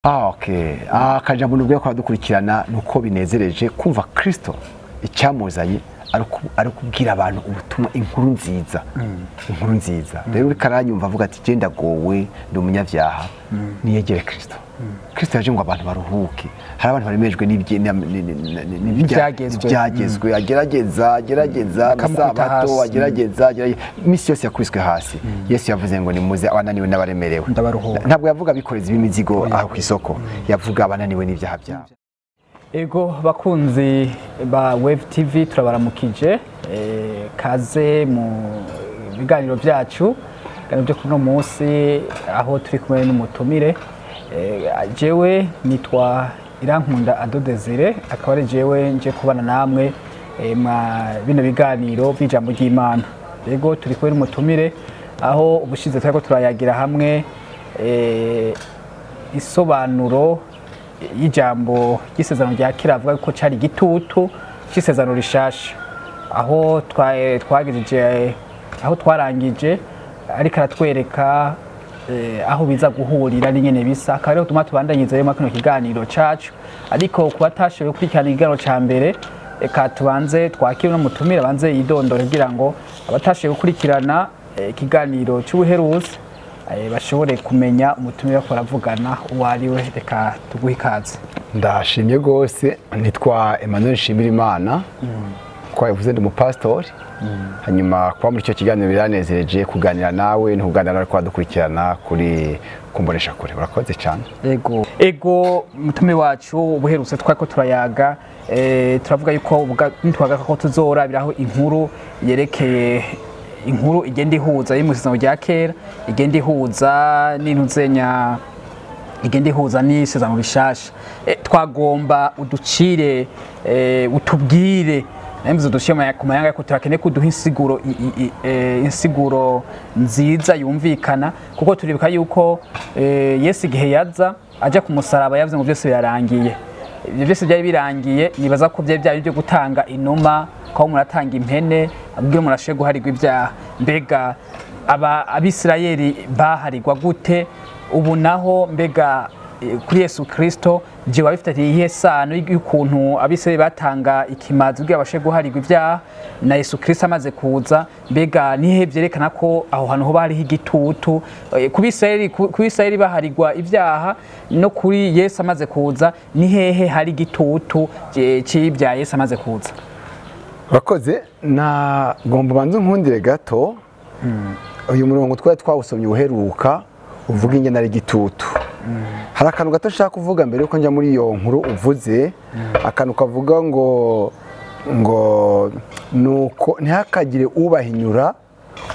Okay. Akajambo nubwo ko dukurikirana nuko binezereje kumva Kristo icyamuzanye ari kubwira abantu ubutumwa, inkuru nziza. Inkuru nziza. Rero uri karanyumva avuga ati je ndagowe, ndi umunyavyaha, niyegere Kristo. Kristo yaje ngo abantu baruhuke. Hari abantu baremejwe n'ibyagezwe, agerageza amasabato, agerageza imisi yose yakubiswe hasi. Yesu yavuze ngo nimuze abananiwe n'abaremerewe. Ntabwo yavuga abikorezi b'imizigo aho ku isoko, yavuga abananiwe n'ibyaha byabo. Ego bakunzi ba Wave TV turabaramukije, kaze mu biganiro byacu byo kuno munsi aho turi kumwe n'umutumire. Jewe nitwa Irankunda Ado Desire, akaba ari jewe nje kubana namwe bino biganiro by'ijambo ry'Imana. Ego turi kumwe n'umutumire aho ubushize turiko turayagira hamwe isobanuro y'ijambo ry'isezerano rya kera, avuga ko cari igitutu c'isezerano rishasha, aho twagirije aho twarangije ariko aratwereka aho biza guhurira n'ingene bisa. Akaba rero tuma tubandanyiza rero kino kiganiro cacu, ariko kubatashoboye gukurikirana ikiganiro ca mbere, reka tubanze twakire no mutumire banze yidondore kugira ngo abatashoboye gukurikirana ikiganiro c'ubuheruzi bashobore kumenya umutumire ko baravugana uwo ari we. Reka tuguhe ikaze. Ndashimye rwose, nitwa Emmanuel Nshimirimana, ko yavuze ndi umupastori. Hanyuma kuba muri icyo kiganiro biranezereje kuganira nawe no kuganira n'abari kudukurikirana kuri kumbonesha kure. Urakoze cyane. Ego mutume wacu ubuherutse twako turayaga, turavuga yuko nitwaga ko tuzorabiraho inkuru yerekeye inkuru igenda ihuza y'isezerano rya kera, igenda ihuza n'intuzenya, igenda ihuza n'isezerano rishasha. Twagomba uducire, utubwire nemzo dushima ku mayanga ko turakeneye kuduha insiguro, insiguro nziza yumvikana, kuko turibuka yuko Yesu igihe yaza aja ku musaraba yavuze ngo byose birarangiye. Ibyo byose byari birangiye, nibaza ko byari byari byo gutanga inuma, ko muratanga impene abwira umuntu ashe guharirwa ibyaha. Mbega aba Abisirayeli baharirwa gute? Ubu naho mbega kuri Yesu Kristo je bafite iyihe sano y'ukuntu Abisirayeli batanga ikimazi kugira bashe guharirwa ibyaha, na Yesu Kristo amaze kuza mbega nihe byerekana ko aho hantu ho bari igitutu ku Bisirayeli baharirwa ibyaha, no kuri Yesu amaze kuza ni hehe hari igitutu c'ibya Yesu amaze kuza? Urakoze. Na gomba banze nkundire gato. Uyu murongo twari twawusomye uheruka uvuga ingene ari igitutu. Hari akantu gato nshaka kuvuga mbere yuko njya muri iyo nkuru uvuze. Akantu kavuga ngo nuko ntihakagire ubahinyura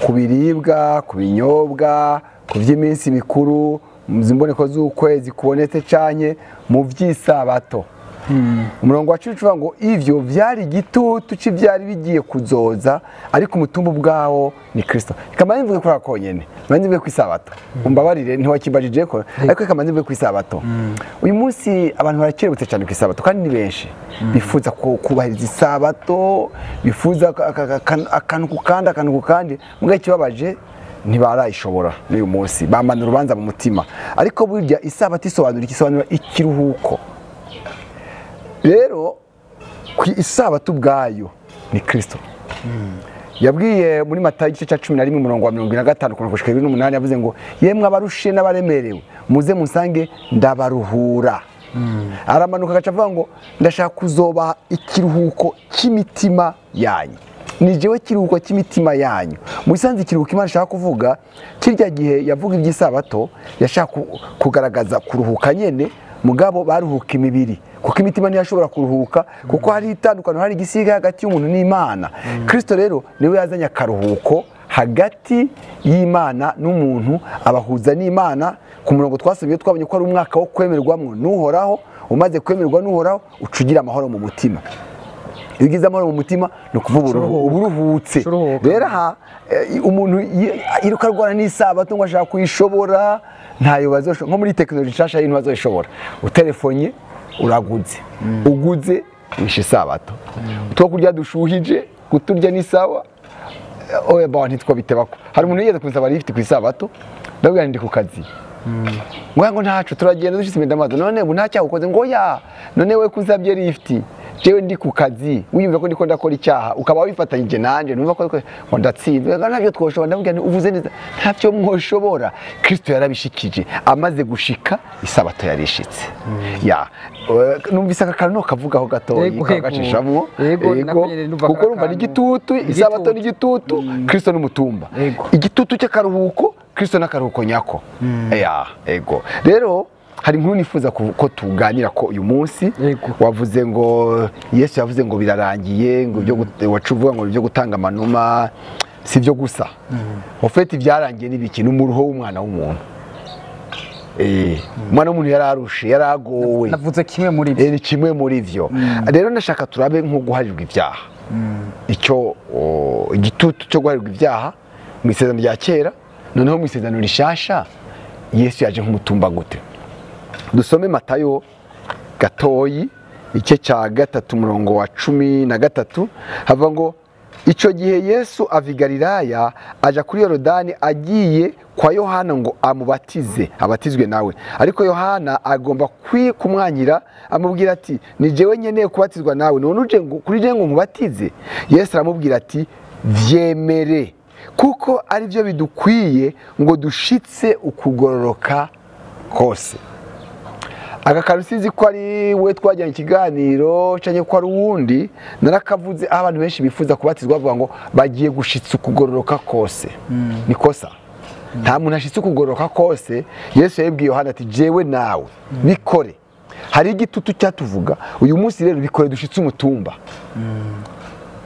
ku biribwa, ku binyobwa, ku by'iminsi mikuru, mu zimboneko z'ukwezi kubonetse canke mu by'isabato. Umurongo wa 10 uvuga ngo ivyo vyari igitutu c'ivyari bigiye kuzoza, ariko umutumba ubwawo ni Kristo. Reka mvuge kuri ako nyene, mvuge ku isabato. Umbabarire ntiwakibajije ko, ariko reka mvuge ku isabato. Uyu munsi abantu barakerebutse cyane ku isabato, kandi ni benshi bifuza kubahiriza isabato, bifuza akantu ku kandi akantu ku kandi, mugaye kibabaje ntibarayishobora n'uyu munsi, bamana urubanza mu mutima. Ariko burya isabato isobanura ikisobanura ikiruhuko. Rero ku isabato ubwayo ni Kristo. Yabwiye muri Matayo igice cya 11 umurongo wa 45 gushika 28, yavuze ngo yemwe abarushe n'abaremerewe muze musange ndabaruhura. Aramanuka agaca avuga ngo ndashaka kuzoba ikiruhuko cy'imitima yanyu. Ni jewe kiruhuko cy'imitima yanyu. Musanze ikiruhuko Imana ishaka kuvuga, kirya gihe yavuga iby'isabato yashaka kugaragaza kuruhuka nyene, mugabo baruhuka imibiri, kuko imitima ntiyashobora kuruhuka, kuko hari itandukano, hari igisiga hagati y'umuntu n'Imana. Kristo rero niwe yazanye akaruhuko hagati y'Imana n'umuntu, abahuza n'Imana. Ku murongo twasomye twabonye ko ari umwaka wo kwemerwamwo n'Uhoraho. Umaze kwemerwa n'Uhoraho ucugira amahoro mu mutima. Iyo ugize amahoro mu mutima ni ukuvuga uburuhutse. Rero aha umuntu yiruka arwana n'isabato ngo ashaka kuyishobora, ntayo bazoshobora. Nko muri tekinoloji nshasha y'intu bazoshobora, utelefonye uraguze, uguze wishe isabato. Utwo kurya dushuhije kuturya ni sawa, oya ba ntitwo bitebako. Hari umuntu yigeze kunsaba lift ku isabato, ndabwira ndi ku kazi. Ngo ntacu turagenda dushitse imbere ndamaze none ubu nta cyaha ukoze ngo ya none we kunsabye lift jewe ndi ku kazi wiyumva ko ndiko ndakora icyaha ukaba wifatanyije nanje numva ko ngo ndatsinzwe ngo ntabyo twoshobora. Ndamubwira nti uvuze neza ntavyo mwoshobora. Kristo yarabishikije amaze gushika isabato yarishitse. Ya numvise aka kantu kavugaho gatoyi kagacishamo kuko urumva ni igitutu, isabato ni igitutu, Kristo n'umutumba, igitutu cy'akaruhuko, Kristo n'akaruhuko nyako. Ya ego rero hari inkuru nifuza ko tuganira ko uyu munsi. Wavuze ngo Yesu yavuze ngo birarangiye, ngo ibyo wacuvuga ngo ibyo gutanga amanuma si byo gusa. Ofeti byarangiye n'ibiki n'umuruho w'umwana w'umuntu. Umwana w'umuntu yararushe, yaragowe. Navuze kimwe muri byo. Kimwe muri byo. Rero ndashaka turabe nko guharirwa ibyaha. Icyo igitutu cyo guharirwa ibyaha mu isezerano rya kera, noneho mu isezerano rishasha Yesu yaje nk'umutumba gute? Dusome Matayo gatoyi igice cya 3 umurongo wa 13 hava ngo icyo gihe Yesu ava i Galilaya aja kuri Yorodani agiye kwa Yohana ngo amubatize abatizwe nawe. Ariko Yohana agomba kumwanyira amubwira ati ni jewe nkeneye kubatizwa nawe none uje ngo kuri je ngo nkubatize. Yesu aramubwira ati vyemere kuko ari byo bidukwiye ngo dushitse ukugororoka kose. Aka kantu sinzi ko ari we twajyanye ikiganiro cyane ko ari uwundi narakavuze aho abantu benshi bifuza kubatizwa bavuga ngo bagiye gushitsa ukugororoka kose. Ni kosa. Nta muntu ashitse ukugororoka kose. Yesu yabwiye Yohana ati jewe nawe bikore. Hari igitutu cyatuvuga uyu munsi rero bikore dushitse umutumba.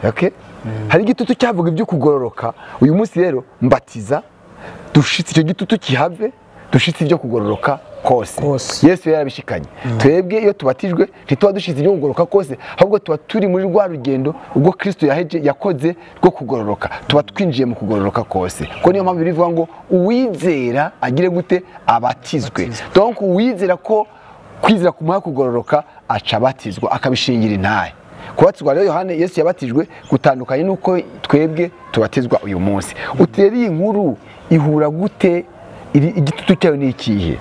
Okay? Hari igitutu cyavuga ibyo kugororoka uyu munsi rero mbatiza dushitse icyo gitutu kihave dushitse ibyo kugororoka kose. Yesu yarabishikanye. Twebwe iyo tubatijwe ntituba dushize ibyo kugororoka kose, ahubwo tuba turi muri rwa rugendo ubwo Kristo yaheje yakoze rwo kugororoka, tuba twinjiye mu kugororoka kose. Ko niyo mpamvu bivuga ngo uwizera agire gute abatizwe. Donc uwizera ko kwizera kumuha kugororoka aca abatizwa akabishingira intahe. Kubatizwa rero Yohana Yesu yabatijwe gutandukanye nuko twebwe tubatizwa uyu munsi. Utera iyi nkuru ihura gute igitutu cyayo ni ikihe?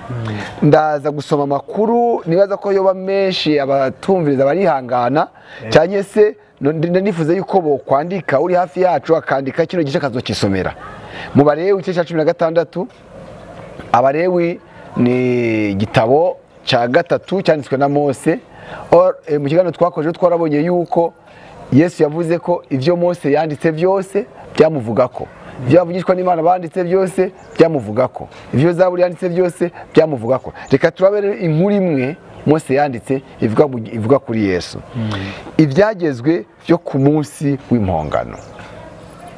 Ndaza gusoma amakuru nibaza ko yoba menshi abatumviriza barihangana cyane se nifuza yuko bo kwandika uri hafi yacu akandika kino gice kazokisomera. Mu Balewi igice cya 16, Abalewi ni igitabo cya 3 cyanditswe na Mose. Mu kiganiro twakoje twarabonye yuko Yesu yavuze ko ivyo Mose yanditse byose byamuvugako, ibyo yavugishwa n'Imana banditse byose byamuvugako, ibyo Zaburi yanditse byose byamuvugako. Reka turabere inkuru imwe Mose yanditse ivuga kuri Yesu. Ibyagezwe byo ku munsi w'impongano.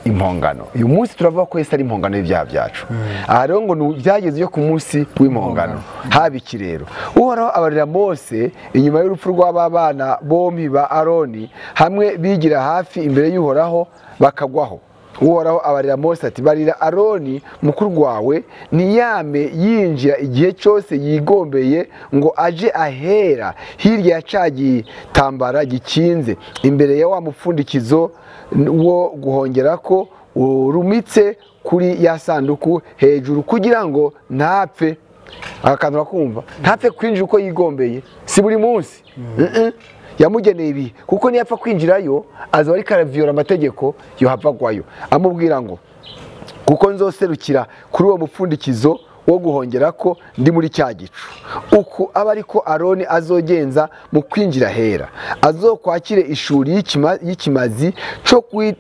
Impongano. Uyu munsi turavuga ko Yesu ari impongano y'ibyaha byacu. Aha rero ngo ibyagezwe byo ku munsi w'impongano. Haba iki rero? Uhoraho abarira Mose inyuma y'urupfu rw'aba bana bombi ba Aroni hamwe bigira hafi imbere y'Uhoraho bakagwaho. Uhoraho abarira Mose ati barira Aroni mukuru wawe ntiyame yinjira igihe cyose yigombeye ngo aje ahera hirya ya ca gitambara gikinze imbere ya wa mupfundikizo wo guhongera ko urumitse kuri ya sanduku hejuru kugira ngo ntapfe. Akantu urakumva ntapfe kwinjira uko yigombeye, si buri munsi. Yamugeneye ibi kuko niyapfa kwinjirayo azoba ariko araviyora amategeko yohava agwayo. Amubwira ngo kuko nzoserukira kuri uwo mupfundikizo wo guhongera ko ndi muri cya gicu, uku aba ariko Aroni azogenza mu kwinjira hera, azokwakire ishuri y'ikimazi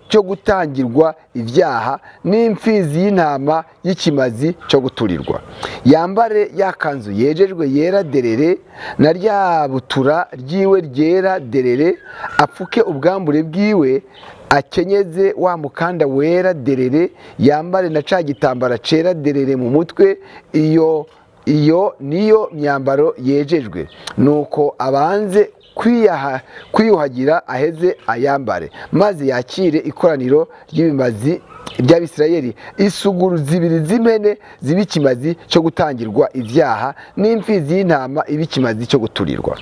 cyo gutangirwa ibyaha n'imfizi y'intama y'ikimazi cyo guturirwa, yambare ya kanzu yejejwe yera derere na rya butura ryiwe ryera derere, apfuke ubwambure bwiwe, akenyeze wa mukanda wera derere, yambare na ca gitambara cera derere mu mutwe. Iyo niyo myambaro yejejwe. Nuko abanze kwiyuhagira aheze ayambare, maze yakire ikoraniro ry'ibimazi by'Abisirayeli isuguru zibiri z'impene zibikimazi cyo gutangirwa ibyaha n'imfizi y'intama ibikimazi cyo guturirwa.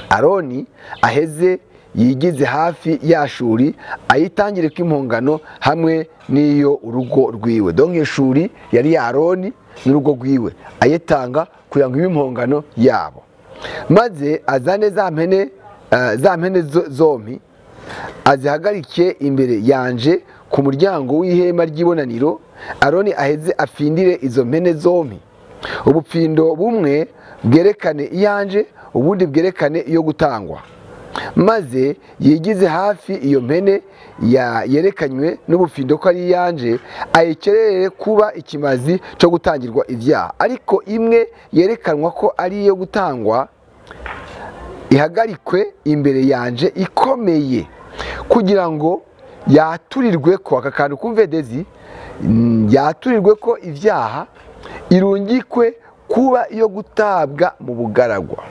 Aroni aheze yigize hafi yashuri ayitangire kw'impongano hamwe n'iyo urugo rwiwe. Donc ishuri yari ya Aroni n'urugo rwiwe, ayetanga kugira ngo ibe impongano yabo. Maze azane za mpene zompi azihagarike imbere yanje ku muryango w'ihema ry'ibonaniro. Aroni aheze afindire izo mpene zompi, ubupfindo bumwe bwerekane iyanje, ubundi bwerekane iyo gutangwa. Maze yigize hafi iyo mpene yerekanywe n'ubufindo ko ari iyanje, ayikerere kuba ikimazi cyo gutangirwa ibyaha. Ariko imwe yerekanwa ko ari iyo gutangwa ihagarikwe imbere yanje ikomeye, kugira ngo yaturirwe ko aka kantu kumve dezi, yaturirwe ko ibyaha, irungikwe kuba iyo gutabwa mu bugaragwa.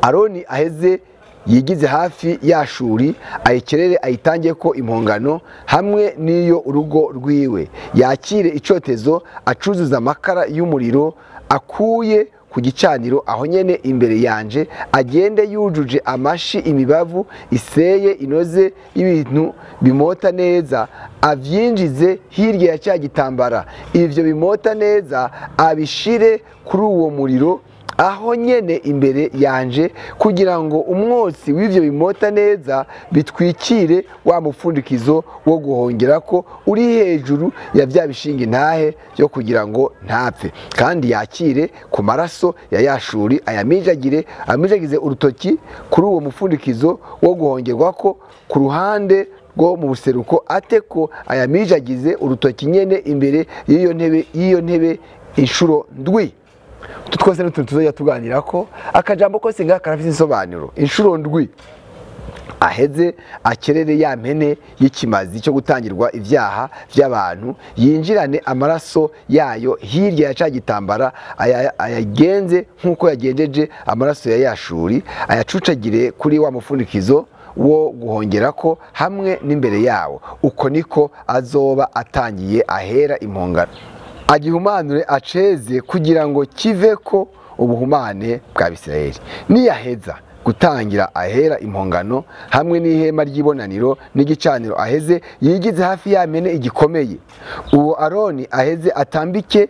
Aroni aheze yigize hafi yashuri, ayikerere ayitange ko impongano hamwe n'iyo urugo rwiwe, yakire icotezo, acuzuza amakara y'umuriro akuye ku gicaniro aho nyene imbere yanje, agende yujuje amashi imibavu iseye inoze y'ibintu bimota neza, avyinjize hirya ya cya gitambara. Ivyo bimota neza abishire kuri uwo muriro aho nyene imbere yanje, kugira ngo umwotsi w'ivyo bimota neza bitwikire wa mupfundikizo wo guhongera ko uri hejuru ya bya bishinga intahe yo kugira ngo ntapfe. Kandi yakire ku maraso ya yashuri, ayamijagire, amijagize urutoki kuri uwo mupfundikizo wo guhongerwa ko ku ruhande rwo mu buseruko, ateko ayamijagize urutoki nyene imbere y'iyo ntebe inshuro ndwi. Twose n'utuntu tuzajya tuganira ko akajambo kose ngaha karafite insobanuro. Inshuro ndwi aheze akerere ya mpene y'ikimazi cyo gutangirwa ibyaha by'abantu, yinjirane amaraso yayo hirya ya ca gitambara, ayagenze nk'uko yagenjeje amaraso ya yashuri, ayacucagire kuri wa mupfundikizo wo guhongera ko hamwe n'imbere yawo. Uko niko azoba atangiye ahera impongano, agihumanure aceze kugira ngo kive ko ubuhumane bwa Bisirayeli. Niyaheza gutangira ahera impongano hamwe n'ihema ry'ibonaniro n'igicaniro, aheze yigize hafi ya mpene igikomeye. Uwo Aroni aheze atambike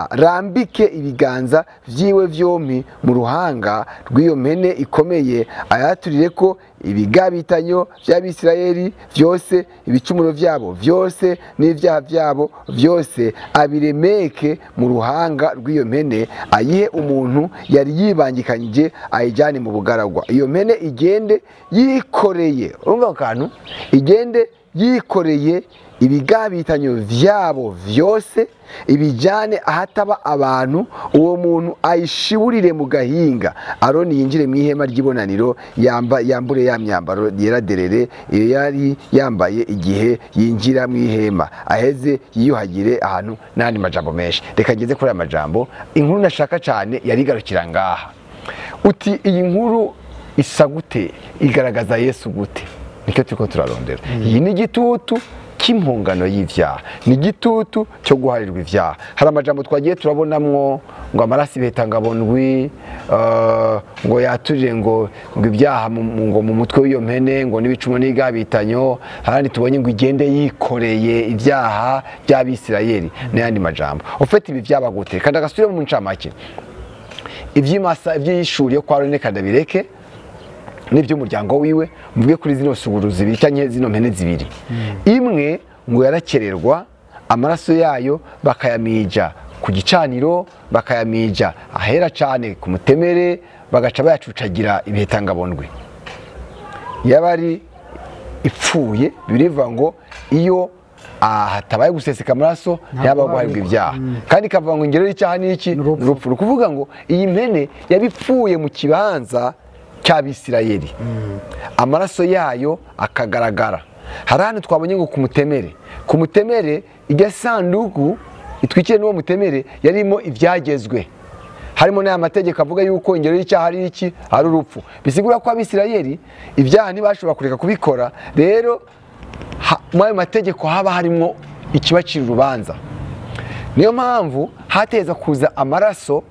rambike ibiganza vyiwe vyompi mu ruhanga rw'iyo mpene ikomeye, ayaturire ko ibigabitanyo by'Abisirayeli vyose, ibicumuro vyabo vyose n'ivyaha vyabo vyose, abiremeke mu ruhanga rw'iyo mpene, ayihe umuntu yari yibangikanyije, ayijane mu bugaragwa. Iyo mpene igende yikoreye, urumva kantu, igende yikoreye ibigabitanyo vyabo vyose, ibijane ahataba abantu, uwo muntu ayishiburire mu gahinga. Aroni yinjire mu ihema ry'ibonaniro, yambure ya myambaro yera derere iyo yari yambaye igihe yinjira mu ihema, aheze yiyuhagire ahantu. N'andi majambo menshi, reka ngeze kuri aya majambo. Inkuru nashaka cyane yarigarukira ngaha. Uti iyi nkuru isa gute, igaragaza Yesu gute? Nicyo turiko turarondera. Iyi ni igitutu cy'impongano y'ivyaha, ni igitutu cyo guharirwa ivyaha. Hari amajambo twagiye turabonamwo ngo amaraso ibetangabo ndwi, ngo yaturire ngo ibyaha ngo mu mutwe w'iyo mpene, ngo n'ibicumo n'igabitanyo. Harandi tubonye ngo igende yikoreye ibyaha by'Abisirayeli n'ayandi majambo. Ufite ibi byaba gute? Kandi agasubire mu ncamake ivy'imasa ivy'ishuri yo kwa Rone kadabireke n'iby'umuryango wiwe, mvuge kuri zino suguru zibiri cyangwa zino mpene zibiri. Imwe ngo yarakererwa amaraso yayo bakayamija ku gicaniro, bakayamija ahera cyane ku mutemere, bagaca bayacucagira ibihetangabondwe. Yabari ipfuye, birivuga ngo iyo hatabaye guseseka amaraso yaba guharirwa ibyaha. Kandi kavuga ngo ingero y'icyaha n'iki? Urupfu. Kuvuga ngo iyi mpene yabipfuye mu kibanza cy'Abisirayeli, amaraso yayo akagaragara. Hari ahantu twabonye ngo ku mutemere ijya sanduku itwikiye n'uwo mutemere yarimo ibyagezwe, harimo n'aya mategeko avuga yuko ingero y'icyaha ari iki? Ari urupfu. Bisigura ko Abisirayeli ibyaha ntibashobora kureka kubikora. Rero muri ayo mategeko haba harimo ikibacira urubanza. Niyo mpamvu hateza kuza amaraso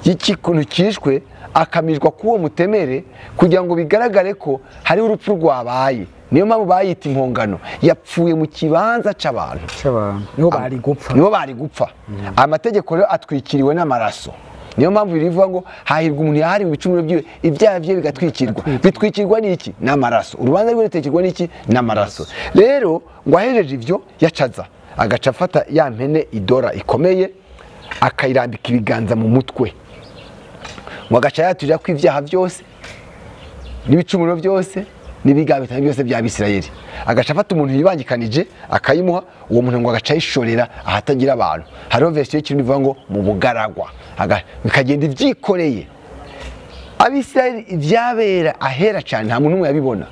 y'ikintu kishwe akamijwa k'uwo mutemere, kugira ngo bigaragare ko hari urupfu rwabaye. Niyo mpamvu bayita impongano, yapfuye mu kibanza c'abantu. Nibo bari gupfa. Nibo bari gupfa. Amategeko rero atwikiriwe n'amaraso. Niyo mpamvu birivuga ngo hahirwa umuntu yahariwe ibicumuro byiwe, ibyaha bye bigatwikirwa. Bitwikirwa n'iki? N'amaraso. Urubanza rwe rutekirwa n'iki? N'amaraso. Rero ngo ahejeje ivyo yacaza, agaca afata ya mpene idora ikomeye akayirambika ibiganza mu mutwe, ngo agaca yaturira ko ibyaha byose n'ibicumuro byose n'ibigabe byose bya Bisirayeli. Agaca afata umuntu yibangikanije akayimuha, uwo muntu ngo agaca ayishorera ahatagira abantu. Hariho version y'ikintu ivuga ngo mu bugaragwa, bikagenda ibyikoreye. Abisirayeli ibyabera ahera cyane nta muntu umwe yabibona,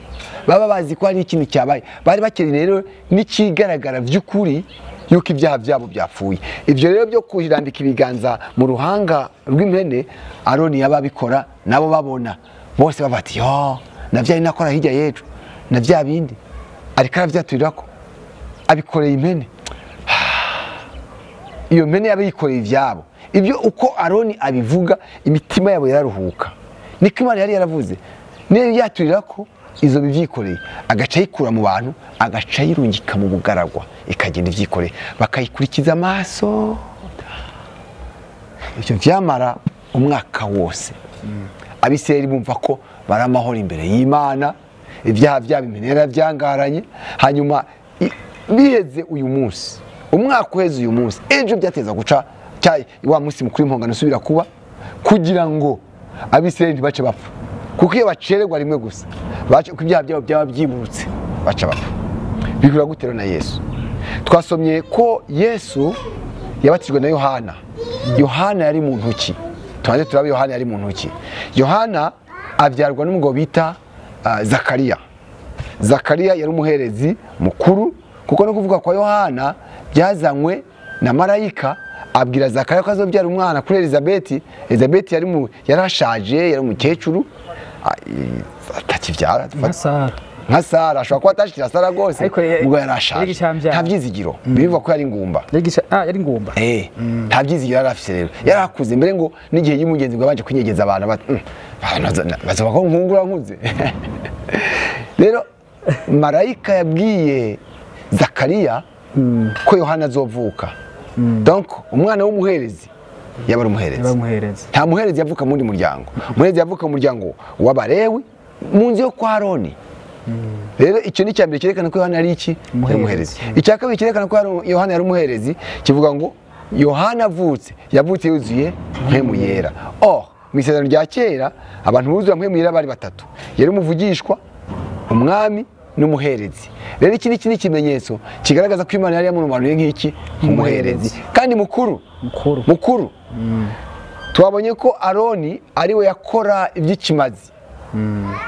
baba bazi ko hari ikintu cyabaye. Bari bakeneye rero n'ikigaragara by'ukuri yuko ibyaha byabo byapfuye. Ibyo rero byo kurambika ibiganza mu ruhanga rw'impene, Aroni yababikora nabo babona bose babati yo navyari nakora hirya yejo na bya bindi, ariko aravyaturirako abikoreye impene. Iyo mpene yabikoreye ivyabo. Ibyo uko Aroni abivuga imitima yabo yararuhuka. Niko Imana yari yaravuze, niyo yaturirako izo bivyikoreye, agaca yikura mu bantu, agaca yirungika mu bugaragwa, ikagenda ivyikoreye, bakayikurikiza amaso. Ivyo vyamara umwaka wose. Abisirayeli bumva ko bari amahoro imbere y'Imana, ibyaha byabo impene yarabyangaranye. Hanyuma biheze uyu munsi, umwaka uheze uyu munsi, ejo byateza guca wa munsi mukuru w'impongano usubira kuba, kugira ngo Abisirayeli ntibace bapfa. Kuko iyo bacererwa rimwe gusa, bace ko ibyaha byabo byaba byiburutse, baca bapfa. Bihura gute na Yesu? Twasomye ko Yesu yabatijwe na Yohana. Yohana yari mu ntoki. Tubanze turabe Yohana yari mu ntoki. Yohana abyarwa n'umugabo bita Zakariya. Zakariya yari umuherezi mukuru, kuko no kuvuga kwa Yohana byazanywe na marayika abwira Zakariya ko azobyara umwana kuri Elizabeti. Elizabeti yarashaje, yari umukecuru, atakivyara nka Sara. Ashobora kuba atashikira Sara rwose, ubwo yarashaje, nta byizigiro. Bivuga ko yari ingumba. Yari ingumba. Nta byizigiro yari afise rero. Yarakuze mbere ngo n'igihe y'umugenzi ngo abanje kwinyegeza abantu bazoba ko nkungura nkuze. Rero marayika yabwiye Zakariya ko Yohana azovuka. Donc umwana w'umuherezi yaba ari umuherezi. Nta muherezi yavuka mu muryango. Umuherezi yavuka mu muryango w'Abalewi mu nzu yo kwa Aroni. Rero icyo ni cyambere cyerekana ko Yohana yari iki? Umuherezi. Icya kabiri cyerekana ko Yohana yari umuherezi kivuga ngo Yohana avutse, yavutse yuzuye mpemu yera. Or mu isezerano rya kera abantu buzuye mpemu yera bari batatu. Yari umuvugishwa, umwami n'umuherezi. Rero iki ni ikimenyetso kigaragaza ko Imana yari yamurobanuye nk'iki? Umuherezi. Kandi mukuru. Mukuru. Twabonye ko Aroni ari we yakora iby'ikimazi.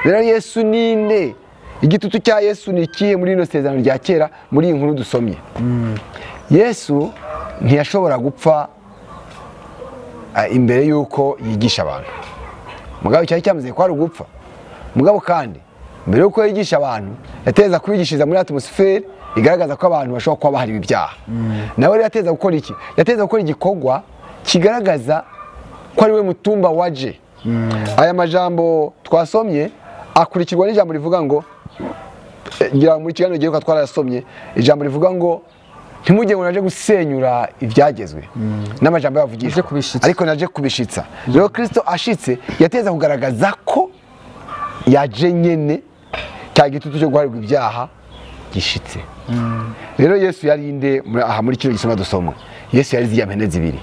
Rero Yesu ninde? Igitutu cya Yesu ni ikihe muri ino sezerano rya kera muri iyi nkuru dusomye? Yesu ntiyashobora gupfa imbere yuko yigisha abantu. Mugabo cyari cyamaze ko ari ugupfa. Mugabo kandi mbere yuko yigisha abantu yateza kwigishiriza muri atmosphere igaragaza ko abantu bashobora kuba bahari ibyaha. Nawe rero yateza gukora iki? Yateza gukora igikorwa kigaragaza ko ari we mutumba waje. Aya majambo twasomye akurikirwa n'ijambo rivuga ngo, ngira muri kiganiro giheruka twarasomye ijambo rivuga ngo ntimujye ngo naje gusenyura ibyagezwe n'amajambo yavugishwa, ariko naje kubishitsa. Rero Kristo ashitse yateza kugaragaza ko yaje nyene cya gitutu cyo guharirwa ibyaha gishitse. Rero Yesu yari inde aha muri kino gisoma dusoma? Yesu yari ziriya mpene zibiri,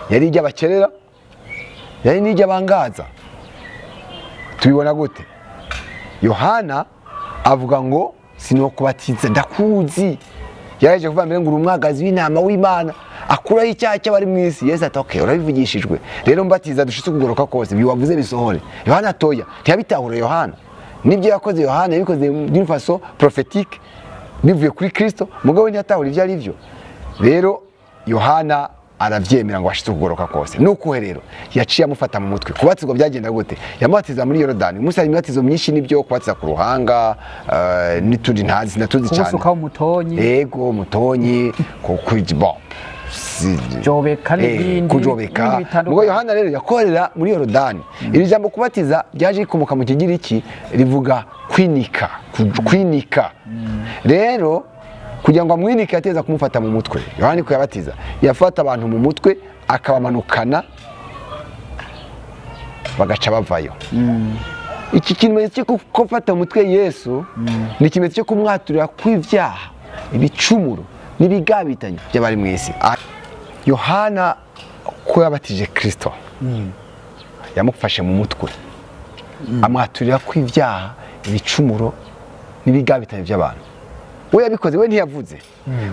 yari ijya yari n'ijya bangaza. Tubibona gute? Yohana avuga ngo sinokubatiza ndakuzi. Yaraje kuva mbere ngo uri umwagazi w'intama w'Imana akuraho icyaha cy'abari mu isi. Yesu ati okay, urabivugishijwe, rero mbatiza dushitse kugoroka kose, ibyo wavuze bisohore. Yohana atoya ntiyabitahura. Yohana nibyo yakoze, Yohana yabikoze d'une façon prophétique bivuye kuri Kristo, mugabo ntiyatahura ibyo ari byo. Rero Yohana aravyemera ngo ashitse kugoroka kose. Nuko rero yaciye amufata mu mutwe. Kubatizwa byagenda gute? Yamubatiza muri Yorodani. Musa imibatizo myinshi nibyo kubatiza ku ruhanga, n'itundi ntazi natuzi cyane. Kusuka umutonyi. Yego umutonyi ko bon. Jobeka n'ibindi kujobeka. Mugo Yohana rero yakorera muri Yorodani. Iri jambo kubatiza ryaje rikomoka mu Kigiriki rivuga kwinika, kwinika. Rero kugira ngo amwinike yateza kumufata mu mutwe. Yohana ko yabatiza yafata abantu mu mutwe akabamanukana bagaca bavayo. Iki kimenyetso cyo gufata mutwe Yesu ni ikimenyetso cyo kumwaturira kw'ivyaha, ibicumuro n'ibigabitanye by'abari mu isi. Yohana ko yabatije Kristo yamufashe mu mutwe amwaturira kw'ivyaha, ibicumuro n'ibigabitanye by'abantu. We yabikoze, we ntiyavuze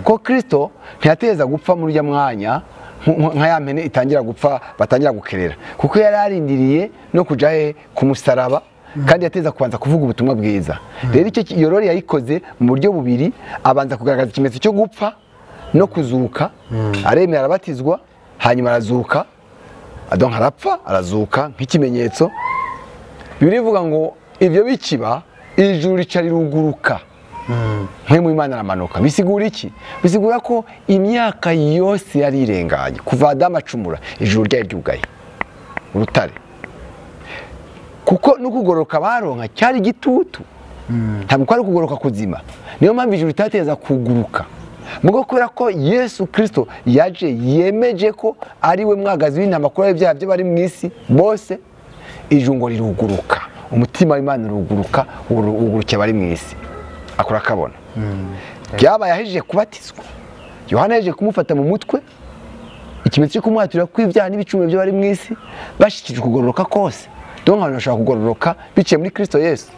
ko Kristo ntiyateza gupfa muri rya mwanya nka ya mpene itangira gupfa batangira gukerera, kuko yari arindiriye no kuja he ku musaraba, kandi yateza kubanza kuvuga ubutumwa bwiza. Rero icyo iyo rori yayikoze mu buryo bubiri, abanza kugaragaza ikimenyetso cyo gupfa no kuzuka, aremera arabatizwa, hanyuma arazuka, donc arapfa arazuka nk'ikimenyetso. Bibiliya ivuga ngo ibyo bikiba ijuru rica riruguruka, mpemu Imana aramanuka. Bisigura iki? Bisigura ko imyaka yose yari irenganye kuva Adamu acumura, ijuru ryari ryugaye urutare, kuko no kugoroka baronka cyari gitutu, ntabwo kwari kugoroka kuzima. Niyo mpamvu ijuru ritateza kuguruka. Mugo kubera ko Yesu Kristo yaje yemeje ko ari we mwagazi w'intama kuri ibyaha by'abari mu isi bose, ijuru ngo riruguruka, umutima w'Imana uruguruka, uguruke abari mu isi. Akora kabona byabaye ahejeje kubatizwa, Yohana yaje kumufata mu mutwe, ikimenyetso cyo kumwaturira kw'ibyaha n'ibicumuro by'abari mu isi, bashikije kugororoka kose. Donc abantu bashobora kugororoka biciye muri Kristo Yesu.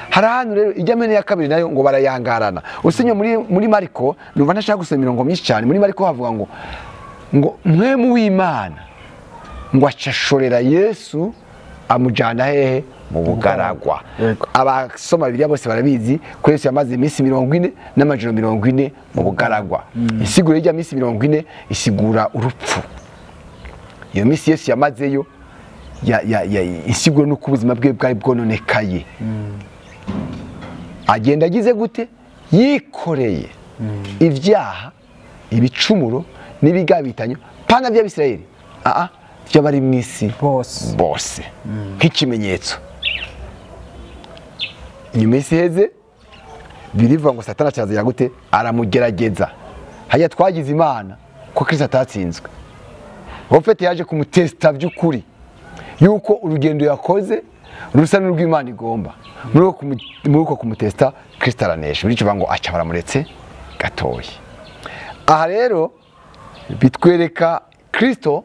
Hari ahantu rero ijya mene ya kabiri nayo ngo barayangarana. Usinye muri Mariko, numva ntashaka gusoma imirongo myinshi cyane. Muri Mariko havuga ngo mwemu w'Imana ngo acashorera Yesu amujana hehe mu bugaragwa. Abasoma Bibiliya bose barabizi ko Yesu yamaze iminsi 40 n'amajoro 40 mu bugaragwa. Isigura ijya minsi 40 isigura urupfu. Iyo minsi Yesu yamazeyo ya isigura nuko ubuzima bwe bwari bwononekaye. Agenda agize gute? Yikoreye ibyaha, ibicumuro n'ibigabitanyo pana by'Abisirayeli, by'abari mu isi bose, nk'ikimenyetso. Inyuma isi heze birivuga ngo Satani acaza gute? Aramugerageza. Hajya twagize Imana ko Kristo atatsinzwe. Ofete yaje kumutesta by'ukuri yuko urugendo yakoze rusa n'urw'Imana igomba. Muri uko kumutesta Kristo aranesha. Bityo ngo aca baramuretse gatoyi. Aha rero bitwereka Kristo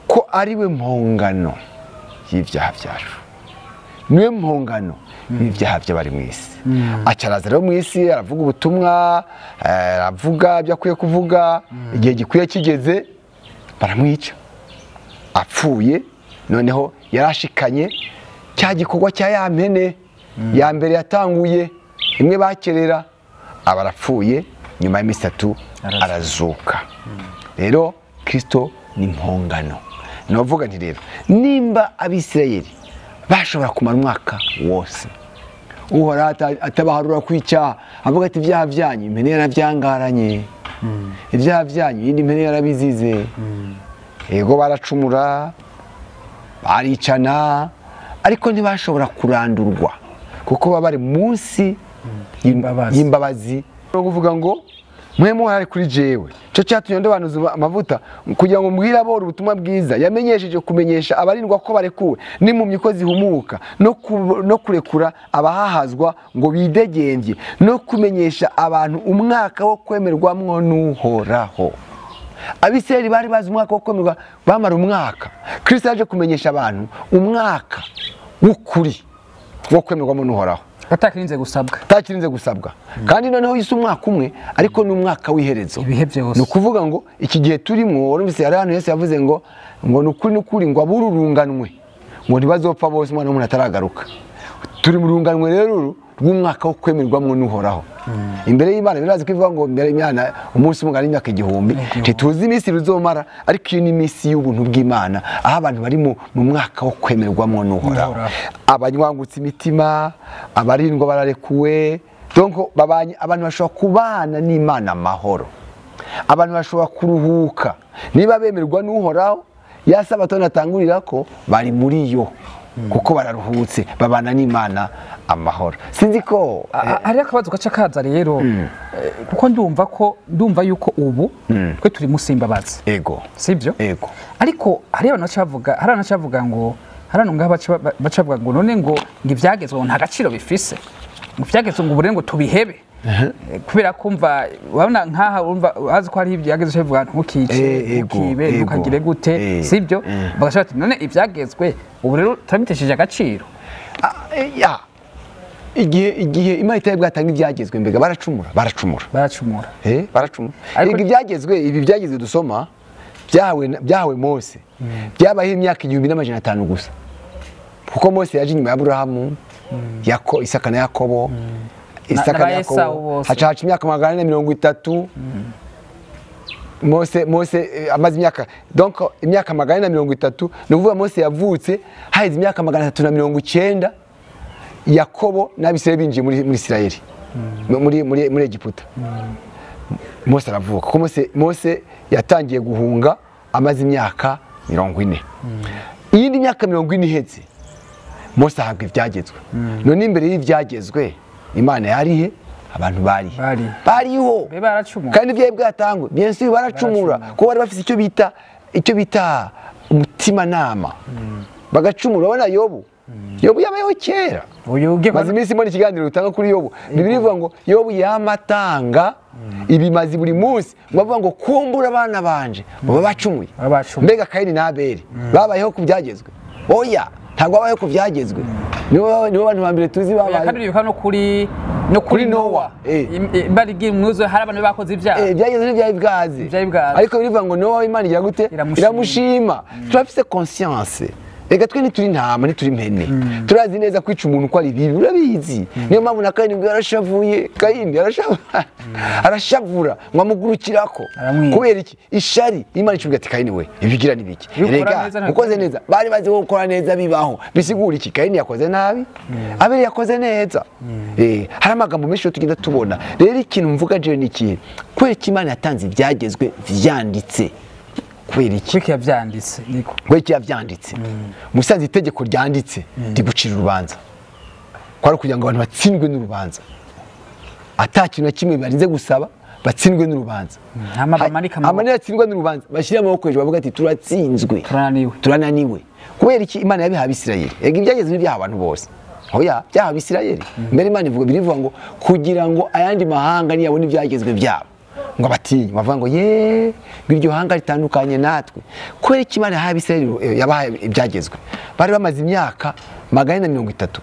ko ari we mpongano y'ibyaha byacu, niwe mpongano y'ibyaha by'abari mu isi. Acaraza rero mu isi aravuga ubutumwa, aravuga ibyo akwiye kuvuga, igihe gikwiye kigeze baramwica, apfuye. Noneho yarashikanye cya gikorwa cya ya mpene ya mbere yatanguye imwe bakerera, aba arapfuye, nyuma y'iminsi 3 arazuka. Rero Kristo ni mpongano. Novuga nti rero nimba Abisirayeli bashobora kumara umwaka wose Uhoraho atabaharura kw'icyaha, avuga ati ibyaha byanyu impene yarabyangaranye, ibyaha byanyu iyindi mpene yarabizize. Yego baracumura, baricana, ariko ntibashobora kurandurwa kuko baba bari munsi y'imbabazi. Kuvuga ngo mwe muhari kuri jewe cyo cyatumye ndabanuza amavuta kugira ngo mbwire aboro ubutumwa bwiza, yamenyesheje kumenyesha abarindwa ko barekuwe n'impumyi ko zihumuka, no kurekura abahahazwa ngo bidegembye, no kumenyesha abantu umwaka wo kwemerwamwo n'Uhoraho. Abisirayeli bari bazi umwaka wo kwemerwa, bamara umwaka. Kristo yaje kumenyesha abantu umwaka w'ukuri wo kwemerwamo n'Uhoraho, atakirinze gusabwa, atakirinze gusabwa. Kandi noneho yise umwaka umwe, ariko ni umwaka w'iherezo. Ni ukuvuga ngo iki gihe turimo, warumvise hari hano Yesu yavuze ngo nukuri nukuri ngo abururunganwe ngo ntibazopfa bose umwana w'umuntu ataragaruka. Turi mu runganwe rero rw'umwaka wo kwemerwamo n'Uhoraho. Imbere y'Imana birazi kwivuga ngo imbere y'Imana umunsi umwe n'imyaka 1000, ntituzi iminsi ruzomara, ariko iyo ni iminsi y'ubuntu bw'Imana aho abantu bari mu mwaka wo kwemerwamo n'Uhoraho. Abanywangutse imitima, abarindwa bararekuwe, donc babanye, abantu bashobora kubana n'Imana amahoro. Abantu bashobora kuruhuka niba bemerwa n'Uhoraho, ya sabato natangurira ko bari muri yo, kuko bararuhutse babana n'Imana amahoro. Sinzi ko hari akabazo gaca kaza rero, kuko ndumva yuko ubu twe turi musimbabazi. Ego. Sibyo? Ego. Ariko hari abantu bacavuga ngo hari abantu ngaha bacavuga ngo none ngo ivyagezwe nta gaciro bifise, ngo ivyagezwe ngo ubure ngo tubihebe. Kubera kumva urabona nkaha urumva azi ko hari ibyagezwe bivuga ntukice, ntukibe, ntukagire gute, sibyo? Bagashaka ati none ibyagezwe ubu rero turabitesheje agaciro. Ya igihe Imana itari bwatanga ibyagezwe mbega baracumura. Baracumura. Ibyagezwe ibi byagezwe dusoma byahawe Mose, byabaye imyaka 1500 gusa, kuko Mose yaje inyuma ya Aburahamu, Isaka na Yakobo. Isaka na Yakobo haca imyaka 430. Mose amaze imyaka, donc imyaka 430, ni ukuvuga Mose yavutse haheze imyaka 390 Yakobo n'Abisirayeli binjiye muri Isirayeli, muri Egiputa. Mose aravuka, kuko Mose yatangiye guhunga amaze imyaka 40. Iyindi myaka 40 iheze Mose ahabwa ibyagezwe. None imbere y'ibyagezwe Imana yarihe, abantu bariho, kandi ibyo bwatangwe bien sûr baracumura, kuko bari bafite icyo bita umutima nama, bagacumura. Urabona Yobu yabayeho kera. Maze iminsi mbona ikiganiro utanga kuri Yobu, Bibiliya ivuga ngo Yobu yamatanga ibimazi buri munsi, ngo avuga ngo kumbura abana banje baba bacumuye. Mbega Kayini na Abeli babayeho ku byagezwe? Oya, ntabwo babayeho ku byagezwe. Nibo bantu ba mbere tuzi babaye. Kandi bibuka no kuri Nowa, bari mwuzo hari abantu bakoze ibyaha. Ibyagezwe ntibyari bwaze, ariko birivuga ngo Nowa Imana igira gute? Iramushima. Turafise conscience. Reka twe ntituri intama, ntituri impene, turazi neza kwica umuntu ko ari bibi, urabizi. Niyo mpamvu na Kayini ngo yarashavuye, Kayini arashavura ngo amugurukirako. Kubera iki? Ishari. Imana icubwira ati Kayini we ibigira nibiki? Reka ukoze neza, bari bazi ko gukora neza bibaho. Bisigura iki? Kayini yakoze nabi, Abeli yakoze neza. Hari amagambo menshi tugenda tubona. Rero ikintu mvuga je ni iki? Kubera iki Imana yatanze ibyagezwe vyanditse? Kubera iki yavyanditse? Niko kubera iki yavyanditse? Musanze itegeko ryanditse rigucira urubanza, kwari kugira ngo abantu batsindwe n'urubanza, ata kintu na kimwe barinze gusaba, batsindwe n'urubanza. Amanira atsindwa n'urubanza, bashyira amaboko hejuru bavuga ati turatsinzwe, turananiwe. Kubera iki Imana yabihaye Abisirayeli? Ega ibyagezwe n'ibyaha abantu bose. Oya, byaha Abisirayeli. Mbere Imana ivuga birivuga ngo kugira ngo ayandi mahanga niyabona ibyagezwe byabo ngo abatinye, bavuga ngo ye iryo hanga ritandukanye natwe. Kubera iki Imana yahaye Abisirayeli yabahaye ibyagezwe? Bari bamaze imyaka 430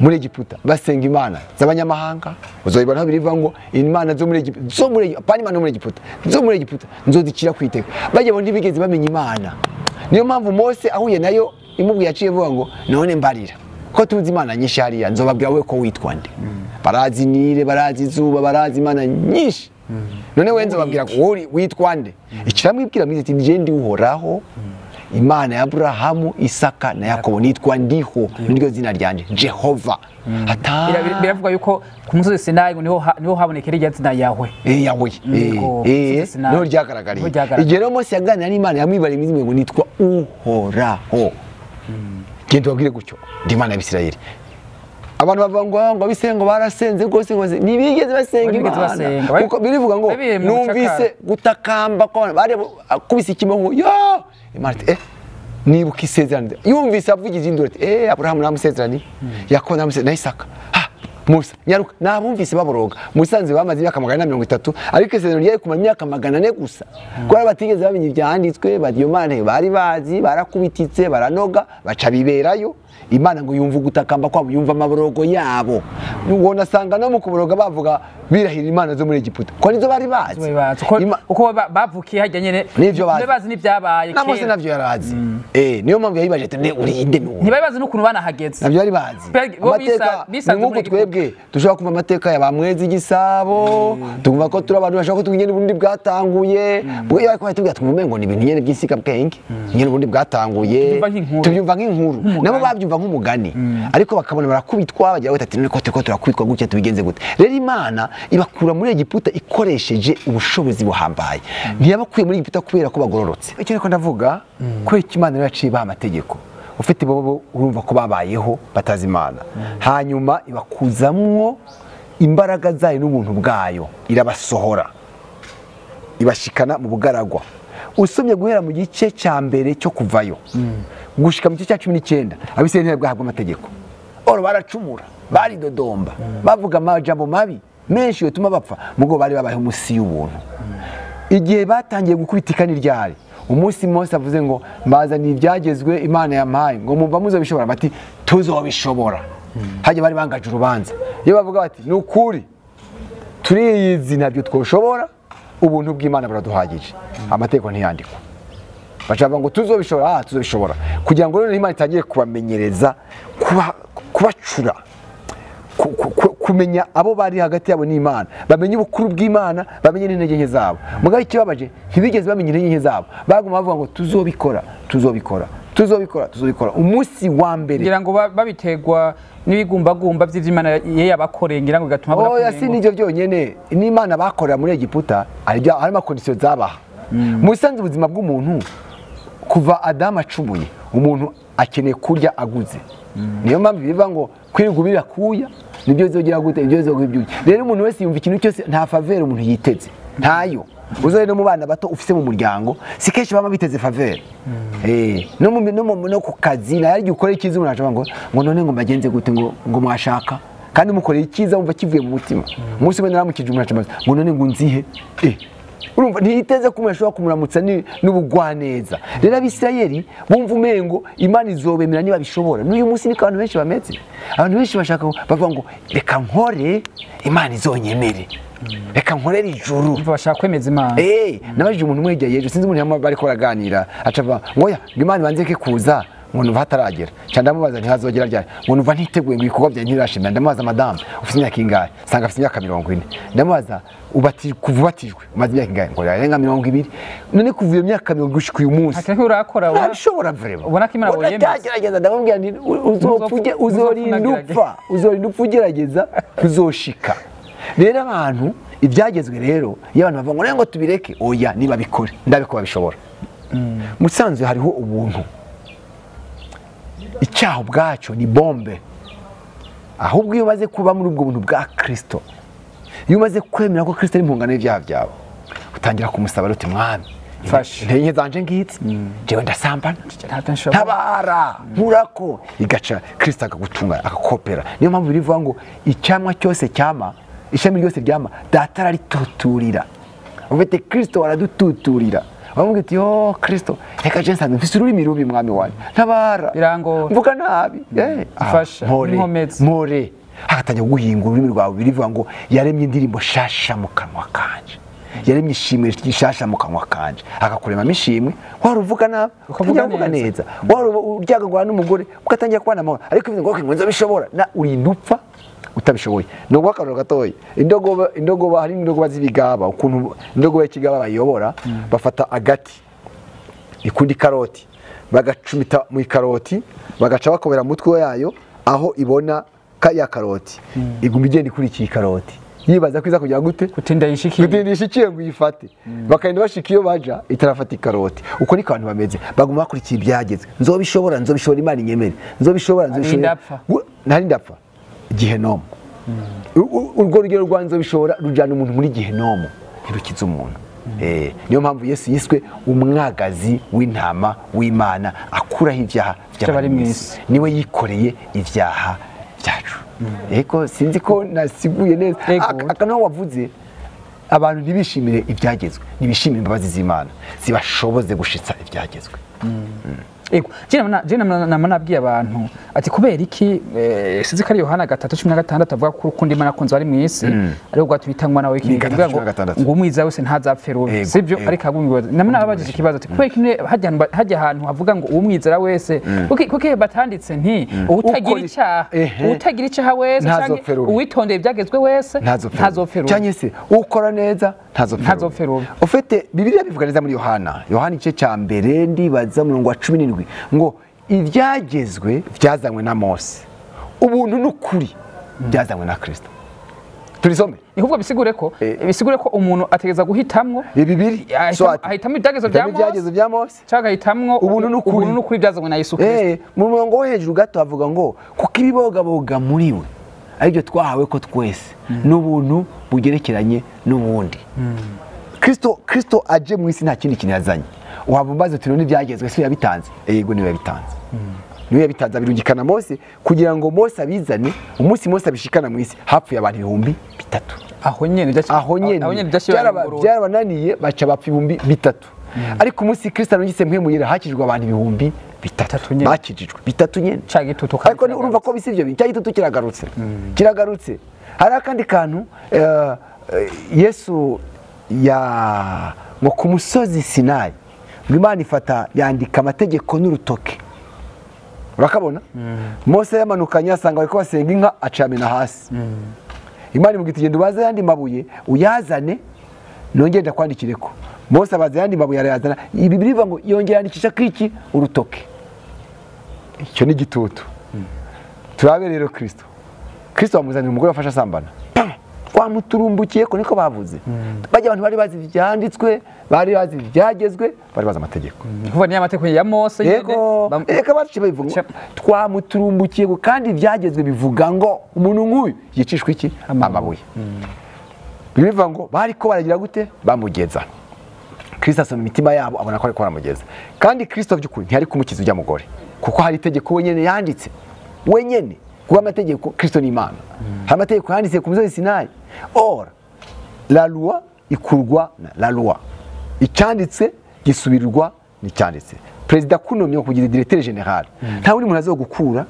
muri Egiputa basenga imana z'abanyamahanga. Uzoyibona aho birivuga ngo imana zo muri Egiputa, zo muri pani imana muri Egiputa, zo muri Egiputa nzozikira kwiteka. Bagiye bo ntibigeze bamenya Imana. Niyo mpamvu Mose ahuye nayo imubwiye aciye vuga ngo none mbarira ko tuzi imana nyinshi hariya, nzobabwira we ko witwa nde. Barazi Nile, barazi izuba, barazi imana nyinshi. None wenze babwira ko witwa nde? Ikiramwibwira mwize ati nje ndi Uhoraho, Imana ya Aburahamu, Isaka na Yakobo, nitwa ndiho, niryo zina ryanje Jehova. Biravuga yuko ku musozi Sinayi niho habonekera irya zina Yahwe. Yahwe. Niho ryagaragariye. Igihe rero Mose yaganira n'Imana yamwibariye imizimwe ngo nitwa Uhoraho. Genda ubabwire gutyo, ndi Imana y'Abisirayeli. Abantu bavuga ngo abisengo barasenze rwose ngo ntibigeze basenga Imana, kuko birivuga ngo numvise gutakamba ko bari akubise ikimongo yo Imana ati nibuka isezerano. Yumvise avugize induru ati Aburahamu namusezerani, Yakobo namusezerani na Isaka. Musa nyaruka nabumvise baboroga. Musanze bamaze imyaka 430, ariko isezerano ryari kumara imyaka 400 gusa. Kuko batigeze bamenya ibyanditswe, badiyo Imana bari bazi, barakubititse, baranoga, baca biberayo. Imana ngo yumva gutakamba kwabo, yumva amaborogo yabo. Ubona asanga no mu kuboroga bavuga birahira imana zo muri Egiputa, ko nizo bari bazi. Uko bavukiye hajya nyene nivyo bazi, bazi n'ibyabaye kera. Na Mose navyo yarazi. Niyo mpamvu yayibaje ati uri inde? Ntibari bazi n'ukuntu banahageze. Navyo yari bazi. Amateka ni nkuko twebwe Twebwe dushobora kumva amateka ya bamwezi Gisabo, tukumva ko turi abantu bashaka ko tugenda ubundi bwatanguye. Bwe ariko batubwira twumva ngo ni ibintu nyene by'insigabwenge, nyene ubundi bwatanguye, tubyumva nk'inkuru, nabo babyumva nk'umugani, ariko bakabona barakubitwa bagira bati none ko turiko turakubitwa gutya tubigenze gute? Rero Imana ibakura muri Egiputa ikoresheje ubushobozi buhambaye. Ntiyabakuye muri Egiputa kubera ko bagororotse. Icyo niko ndavuga, kubera Imana yaciye ibaha amategeko, ufite bobo urumva ko babayeho batazi Imana, hanyuma ibakuzamwo imbaraga zayo n'ubuntu bwayo, irabasohora ibashikana mu bugaragwa. Usomye guhera mu gice cya mbere cyo kuvayo gushika mu gice cya 19, Abisirayeli ntibwahabwa amategeko. Oro baracumura, baridodomba, bavuga amajambo mabi menshi yotuma bapfa, mugo bari babayeho musi y'ubuntu. Igihe batangiye gukubitika ni ryari? Umunsi Mose avuze ngo mbazaniye ibyagezwe Imana yampaye, ngo mumva muzobishobora, bati tuzobishobora. Hajya bari bangaje urubanza. Iyo bavuga bati ni ukuri turiyizi ntabyo twoshobora, ubuntu bw'Imana buraduhagije, amategeko ntiyandikwa. Baca bavuga ngo tuzobishobora, tuzobishobora, kugira ngo rero Imana itangire kubamenyereza, kubacura, kumenya abo bari hagati yabo n'Imana, bamenye ubukuru bw'Imana, bamenye n'intege nke zabo. Mugabo ikibabaje ntibigeze bamenya intege nke zabo, baguma bavuga ngo tuzobikora, tuzobikora, tuzobikora, tuzobikora. Umunsi wa mbere ngira ngo babitegwa n'ibigumbagumba by'Imana yabakoreye, ngira ngo bigatuma babona. Oya, si nivyo byonyene, n'Imana bakorera muri Egiputa harimo conditions zabaha. Musanze ubuzima bw'umuntu kuva Adamu acumuye, umuntu akeneye kurya aguze. Niyo mpamvu biva ngo kwirigubira kuya nibyo bizogira gute, ibyo bizogira. Rero umuntu wese yumva ikintu cyose, nta faveur umuntu yiteze, ntayo. Uzoye no mu bana bato ufise mu muryango, si kenshi bama biteze faveur. No ku kazi na yari ukora ikiza umuntu acavuga ngo none ngo mbagenze gute, ngo mwashaka, kandi mukoreye ikiza wumva kivuye mu mutima. Umunsi umwe naramukije umuntu acabaza ngo none ngo nzihe, urumva ntiyiteze ko umuntu ashobora kumuramutsa n'ubugwaneza. Rero Abisirayeli bumva umengo Imana izobemera niba bishobora. N'uyu munsi niko abantu benshi bameze. Abantu benshi bashaka bavuga ngo reka nkore Imana izonyemere, reka nkorere ijuru, bashaka kwemeza Imana. Nabajije umuntu umwe yejo, sinzi umuntu yamwe bariko baraganira, aca avuga ngo oya ngo Imana ibanze ke kuza, ngo numva hataragera. Ca ndamubaza ntihazogera ryari, ngo numva ntiteguye ngo ibikorwa byanjye ntibirashimira. Ndamubaza madame ufite imyaka ingahe? Sanga afite imyaka 40. Ndamubaza kuva ubatijwe umaze imyaka ingahe? Ngo yarenga 20. None kuva iyo myaka 20 gushika uyu munsi ati urakora urabishobora vraiment? Ubona ko Imana woyemeza. Ndagerageza, ndamubwira nti uzopfa, uzorinda upfa, uzorinda upfa ugerageza tuzoshika. Rero abantu ibyagezwe rero iyo abantu bavuga ngo tubireke, oya niba bikore ndabiko babishobora. Musanzwe hariho ubuntu. Icyaha ubwacyo ni bombe. Ahubwo iyo umaze kuba muri ubwo buntu bwa Kristo, iyo umaze kwemera ko Kristo ari impongano y'ibyaha byawe, utangira kumusaba uti mwami fasha intege zanje ngitse, jewe ndasambana, ntabara nkurako, igaca Kristo akagutunga akakopera. Niyo mpamvu birivuga ngo icyamwa cyose cyama, ishami ryose ryama, data ararituturira. Ufite Kristo aradututurira. Bamubwira ati yo Kristo, reka je nsanzwe mfise ururimi rubi mwami wanje, ntabara birangora, mvuga nabi, fasha nkomeze mpore. Hagatangira guhinga ururimi rwawe. Birivuga ngo yaremye indirimbo shasha mu kanwa kanje, yaremye ishimwe rishasha mu kanwa kanje, akakuremamo ishimwe. Wari uvuga nabi ukavuga neza, wari uryagagwa n'umugore ugatangira kubana amahoro, ariko bivuga ngo nzobishobora, na urinda upfa utabishoboye. Nubwo akaroro gatoya, indogoba hari indogoba z'ibigaba, ukuntu indogoba y'ikigaba bayobora, bafata agati ikundi karoti bagacumita mu ikaroti, bagaca bakobera mutwe yayo aho ibona ka ya karoti, iguma igenda ikurikiye ikaroti, yibaza kwiza kugira gute kutinda yishikiye, kutinda yishikiye ngo uyifate. Bakagenda bashika iyo baja itarafata ikaroti. Uko niko abantu bameze, baguma bakurikiye ibyagezwe. Nzobishobora, nzobishobora, Imana inyemere, nzobishobora, nzobishobora, ntari ndapfa. Gihenomu. Urwo rugero rwa nzobishobora rujana umuntu muri gihenomu, ntirukiza umuntu. Niyo mpamvu Yesu yiswe umwagazi w'intama w'Imana akuraho ibyaha by'abari mu isi. Niwe yikoreye ibyaha byacu. Eko sinzi ko nasiguye neza. Akanaho wavuze abantu ntibishimire ibyagezwe, ntibishimire imbabazi z'Imana zibashoboze gushitsa ibyagezwe. Ego, je nama nabwiye abantu ati kubera iki sinzi ko ari Yohana 3:16 avuga ko urukundo Imana akunze ari mu isi ariko rwatuma itangwa nawe Ni ikintu gatatu kuvuga cumi na gatandatu. ngo umwiza wese ntazapfe rubi, Ego, sibyo? ego. Ariko ahubwo nama nababajije ikibazo ati kubera iki hajya ahantu havuga ngo umwizera wese, kuki batanditse nti uwutagira Ukora- icyaha, uwutagira icyaha wese canke Ntazopfe rubi. uwitondeye ibyagezwe wese ntazopfe rubi. Cyangwa se ukora neza ntazopfe Ntazopfe rubi. Ufite Bibiliya bivuga neza muri Yohana igice cya mbere ndibaza umurongo wa 17 ngo ibyagezwe byazanywe na Mose, ubuntu n'ukuri byazanywe na Kristo. Turisome. Ni kuvuga bisigure ko umuntu ategereza guhitamwo Bibiri ahitamwo ibyagezwe bya Mose, ibyagezwe bya Mose cyangwa ahitamwo Ubuntu n'ukuri. ubuntu n'ukuri byazanywe na Yesu Kristo. Mu murongo wo hejuru gato havuga ngo kuko ibibogaboga muri we aribyo twahawe ko twese n'ubuntu bugerekeranye n'ubundi. Kristo aje mu isi nta kindi kintu yazanye. Waba umbaze uti none ibyagezwe se yabitanze? Yego, niwe yabitanze. Niwe yabitanze abirungikana Mose kugira ngo Mose abizane. Umunsi Mose abishikana mu isi hapfuye abantu 3000. Aho nyene Aho nyene byarabananiye baca bapfa 3000. Ariko umunsi Kristo arungitse mpemu yera hakijwe abantu 3000 nyene. Bakijijwe 3 nyene. Ca gitutu Ariko urumva ko bisi ivyo bintu cya gitutu kiragarutse. Kiragarutse. Hari akandi kantu Yesu ya ngo ku musozi Sinayi ngo Imana ifata yandika amategeko n'urutoke. Urakabona? Mose yamanukanye asanga bariko basenga inka acamena hasi. Imana imubwira iti genda ubaze ayandi mabuye uyazane nongere ndakwandikireko. Mose abaza ayandi mabuye arayazana. Ibi bivuga ngo yongera yandikisha kwiki urutoke. Icyo ni igitutu. Turabe rero Kristo. Kristo bamuzanira umugore wafashe asambana. Twamuturumbukiye ko niko bavuze. Bajya abantu bari bazi ibyanditswe, bari bazi ibyagezwe, bari bazi amategeko. Ni kuvuga ni amategeko ya Mose nyene. Yego, reka baciye babivuga. Twamuturumbukiye ko kandi ibyagezwe bivuga ngo umuntu nk'uyu yicishwa iki? Amabuye. Bivuga ngo bariko baragira gute? Bamugeza. Kristo asoma imitima yabo abona ko ariko baramugeza. Kandi Kristo by'ukuri ntiyari kumukiza ujya mugore, kuko hari itegeko wenyene yanditse. Wenyene kuba amategeko Kristo ni Imana. Hari amategeko yanditse ku musozi Sinayi. Or la loi ikurwa na la loi. Icyanditse gisubirwa n'icyanditse. Perezida kunomye kugira directeur general. Nta wundi muntu azogukura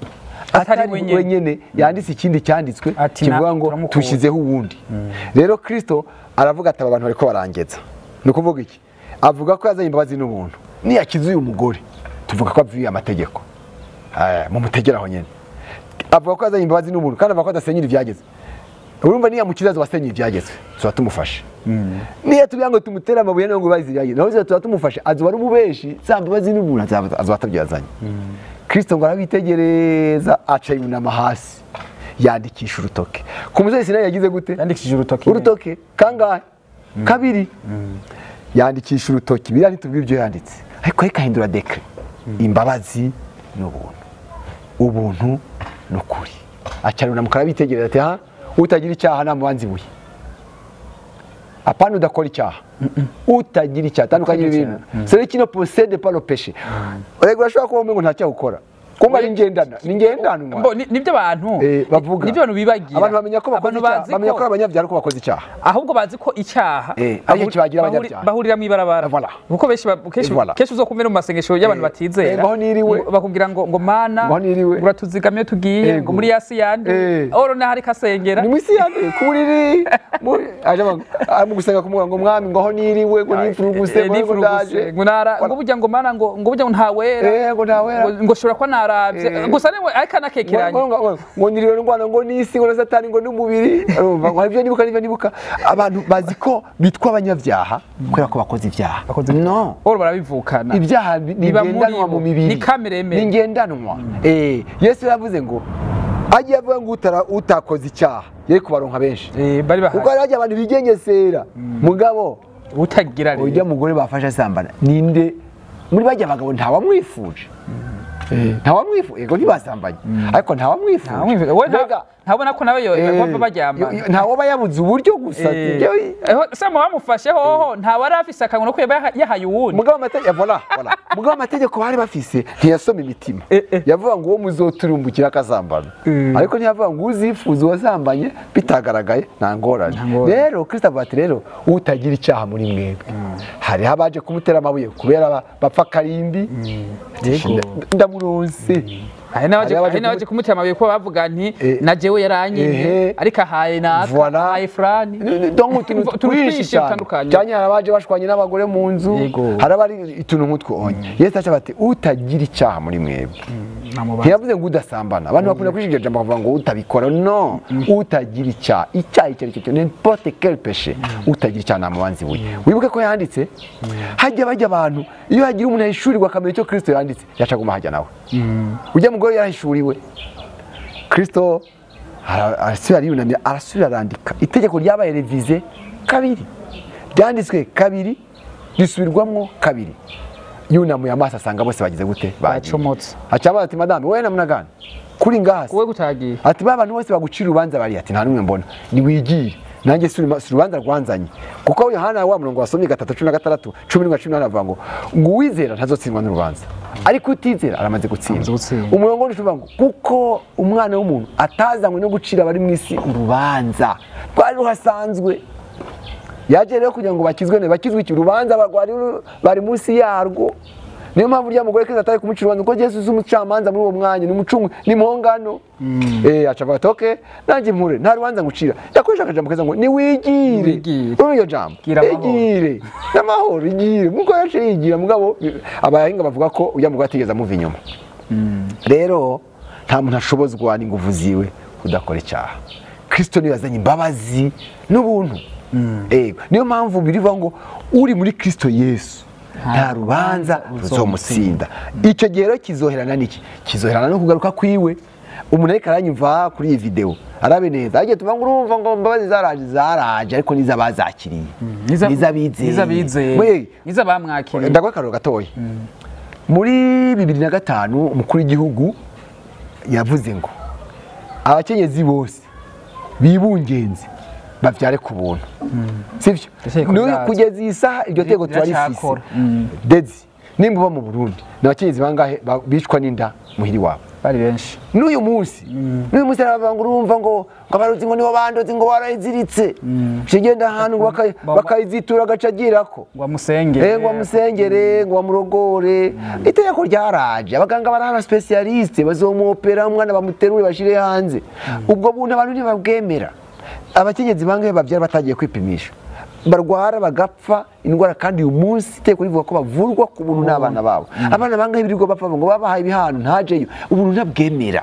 atari wenyene yanditse ikindi cyanditswe kivuga ngo tushizeho uwundi. Rero Kristo aravuga ati aba bantu bariko barangeza. Ni ukuvuga iki? Avuga ko yazanye imbabazi n'ubuntu. Niyakiza uyu mugore tuvuga ko avuye amategeko. Mumutegera aho nyene. Avuga ko yazanye imbabazi n'ubuntu kandi avuga ko adasenyera ibyageze. Urumva niya mukizazo wasenye ibyageze tuba tumufashe. Niya tugira ngo tumutere amabuye ngo bazi ibyageze naho tuba tumufashe azuba ari umubeshi za mbabazi n'ubuntu azuba atabyazanye. Kristo ngo arabitegereza aca yunama hasi yandikisha urutoke. Ku musozi Sinayi yagize gute? Yandikishije urutoke. Urutoke kangahe? Kabiri. Yandikisha urutoki biriya ntitubwire ibyo yanditse ariko reka ahindura dekre. Imbabazi n'ubuntu, ubuntu n'ukuri. Acaruna mukarabitegereza ati ha utagira icyaha namubanza ibuye. Apana udakora icyaha, utagira icyaha tandukanye ibintu. Celui qui ne possède pas le péché. Urego urashobora kuba umengo nta cyaha ukora. Kumba ari ngendana, ni ngendanwa. Nibyo abantu bavuga. Nibyo abantu bibagira. Abantu bamenya ko bakoze icyaha, bamenya ko abanyabyaha ko bakoze icyaha. Ahubwo bazi ko icyaha ariko kibagira abanyabyaha. Bahurira mu ibarabara. Kuko benshi kenshi uzokumva mu masengesho y'abantu batizera. Bakubwira ngo mana uratuzigamye tugiye ngo muri yasi yande. Oro naho ariko asengera. Ni mwisi yande kuburiri. Aje mu gusenga kumubwira ngo mwami ngo aho niriwe ngo nifuruguse ngo ndaje. Ngo nara ngo burya ngo mana ngo burya ngo ntawera. Ngo ntawera. Ngo shobora ko gusa niwe ariko anakekeranye ngo niriwe ndwana ngo nisi ngo na satani ngo n'umubiri. Urumva ngo ibyo nibuka nibyo nibuka. Abantu bazi ko bitwa abanyabyaha kubera ko bakoze ibyaha. No, oro barabivukana. Ibyaha ni ngendanwa mu mibiri, ni kamere ni ngendanwa. Yesu yavuze ngo agiye avuga ngo utakoze icyaha yari kubaronka benshi. Bari bahari. Kuko hari abantu bigengesera mugabo utagira rero ujya mugore bafasha sambana ninde muri bajya abagabo ntawamwifuje. Ntawamwifu ego ntibasambanye ariko ntawamwifu ntabona ko nawe bava baryama ntawoba yabuze uburyo gusa. Sama bamufashe hoho ntawari afise akantu ko yahaye uwundi mugabo amategeko. Voilà voilà. Mugabo amategeko bari bafise ntiyasoma imitima. Yavuga ngo uwo muzoturumbukira akazambana. Ariko ntiyavuga ngo uzifuza uwazambanye bitagaragaye nta ngorane. Rero Kristo avuga ati rero utagira icyaha muri mwebwe. Hariho abaje kumutera amabuye kubera bapfa karimbi. Ndamuronse. Hari n'abaje kumutera amabuye ko bavuga nti na jewe yaranyimye ariko ahaye naka ahaye frani. Donc utuntu twinshi cyane. Cyane hari abaje bashwanye n'abagore mu nzu, hari abari ituntu nk'utwo onye. Yesu aca bati utagira icyaha muri mwebwe. Ntiyavuze ngo udasambana. Abantu bakunda kwishigira jambo bavuga ngo utabikora. No, utagira icyaha, icyaha icyo ari cyo, n'importe quel péché, utagira icyaha namubanzi we. Wibuke ko yanditse hajya bajya abantu iyo hagira umuntu ahishurirwa akamenya icyo Kristo yanditse yacaguma hajya nawe. Ujya mugore yarahishuriwe. Kristo arasubira yunamye arasubira arandika. Itegeko ryabaye revize kabiri. Ryanditswe kabiri risubirwamwo kabiri. Yunamuye amaso asanga bose bagize gute bacomotse. Acabaza ati madame wewe namna gani kuri ngasi wewe gutagiye ati ba bantu bose bagucira urubanza bari ati nta numwe mbona ni wigire nanjye si urubanza rwanzanye kuko Yohana wa murongo wasomye 3:16 11 avuga ngo uwizera ntazotsindwa n'urubanza ariko utizera aramaze gutsinda. Umurongo uvuga ngo kuko umwana w'umuntu atazanywe no gucira abari mu isi urubanza rwari ruhasanzwe. Yaje rero kugira ngo bakizwe ne bakizwe iki urubanza bari munsi yarwo. Niyo mpamvu rya mugore Kristo atari kumucira urubanza kuko Yesu umucamanza muri uwo mwanya ni umucungu ni mpongano. Aca avuga ati okay nanjye mpure nta rubanza ngucira. Yakoresha akajambo keza ngo ni wigire. Urumva iryo jambo igire n'amahoro igire muko yaciye yigira mugabo abahinga bavuga ko ujya mugore atigeze amuva inyuma. Rero nta muntu ashobozwa n'inguvu ziwe kudakora icyaha. Kristo niwe yazanye imbabazi n'ubuntu. Niyo mpamvu birivuga ngo uri muri Kristo Yesu nta rubanza ruzomutsinda. Icyo gihe rero kizoherana niki? Kizoherana no kugaruka kwiwe. Umuntu ariko aranyumva kuri iyi video arabe neza agiye tuvuga ngo urumva ngo imbabazi zaraje ariko nizabazakiriye nizabizeye nizabamwakiriye. Ndagwa akaroro gatoya. Muri 2005 umukuru w'igihugu yavuze ngo abakenyezi bose bibungenze bavyare ku buntu. Sivyo? Kugeza iyi saha iryo tego turarifise. Dezi nimba uba mu Burundi n'abakenyezi bangahe bicwa n'inda muhiri wabo? Bari benshi. N'uyu munsi aravuga ngo urumva ngo abarozi ngo nibo bandozi ngo barayiziritse. Kigenda ahantu bakayizitura agaca agirako. Ngo amusengere. Ngo amusengere, ngo amurogore. Itegeko ryaraje. Abaganga barahara specialiste bazomwopera umwana bamuterure bashire hanze. Ubwo buntu abantu ntibabwemera. Abakenyezi bangahe bavyara batagiye kwipimisha barwara bagapfa indwara kandi uyu munsi iteko rivuga ko bavurwa ku buntu n'abana babo. Abana bangahe birirwa bapfa ngo babahaye ibihano ntajeyo. Ubuntu ntabwemera.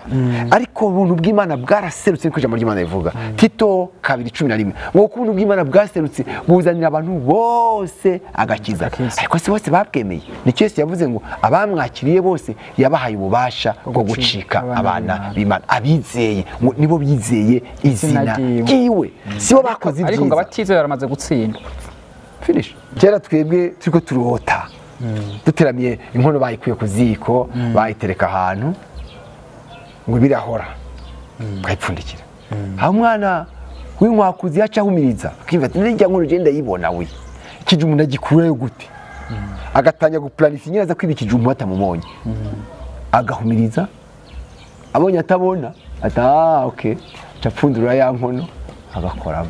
Ariko ubuntu bw'Imana bwaraserutse niko ijambo ry'Imana rivuga. Tito 2:11 ngo ubuntu bw'Imana bwaserutse buzanira abantu bose agakiza. Ariko si bose babwemeye. Ni Yesu yavuze ngo abamwakiriye bose yabahaye ububasha bwo gucika abana b'Imana. Abizeye ngo nibo bizeye izina ryiwe. Sibo bakoze ibyiza. Ariko ngo abatizeye baramaze gutsinda. Finish. Kera twebwe turiko turota duteramiye inkono bayikuye ku ziko bayitereka ahantu ngo birahora bakayipfundikira. Aho umwana w'inkwakuzi yaca ahumiriza akimva ati nirya nkono je ndayibona we ikijumbu ndagikurayo gute? Agatanya guplanify nyiraza kwiba ikijumbu atamubonye. Agahumiriza abonye atabona ata okay capfundura ya nkono agakoramo.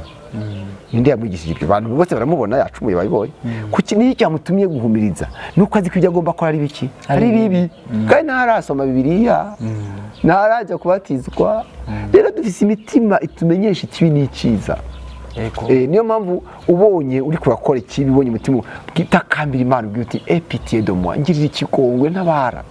Ninde yamwigishije ibyo? Abantu bose baramubona yacumuye bayiboye. Kuki niyo cyamutumye guhumiriza? Nuko azi ko ibyo agomba akora ari biki? Ari bibi. Kandi ntarasoma Bibiliya, ntarajya kubatizwa. Rero dufise imitima itumenyesha ikibi n'icyiza. Niyo mpamvu ubonye uri kurakora ikibi ubonye umutima utakambira Imana ubwira uti eh pitié de moi ngirira ikigongwe ntabara.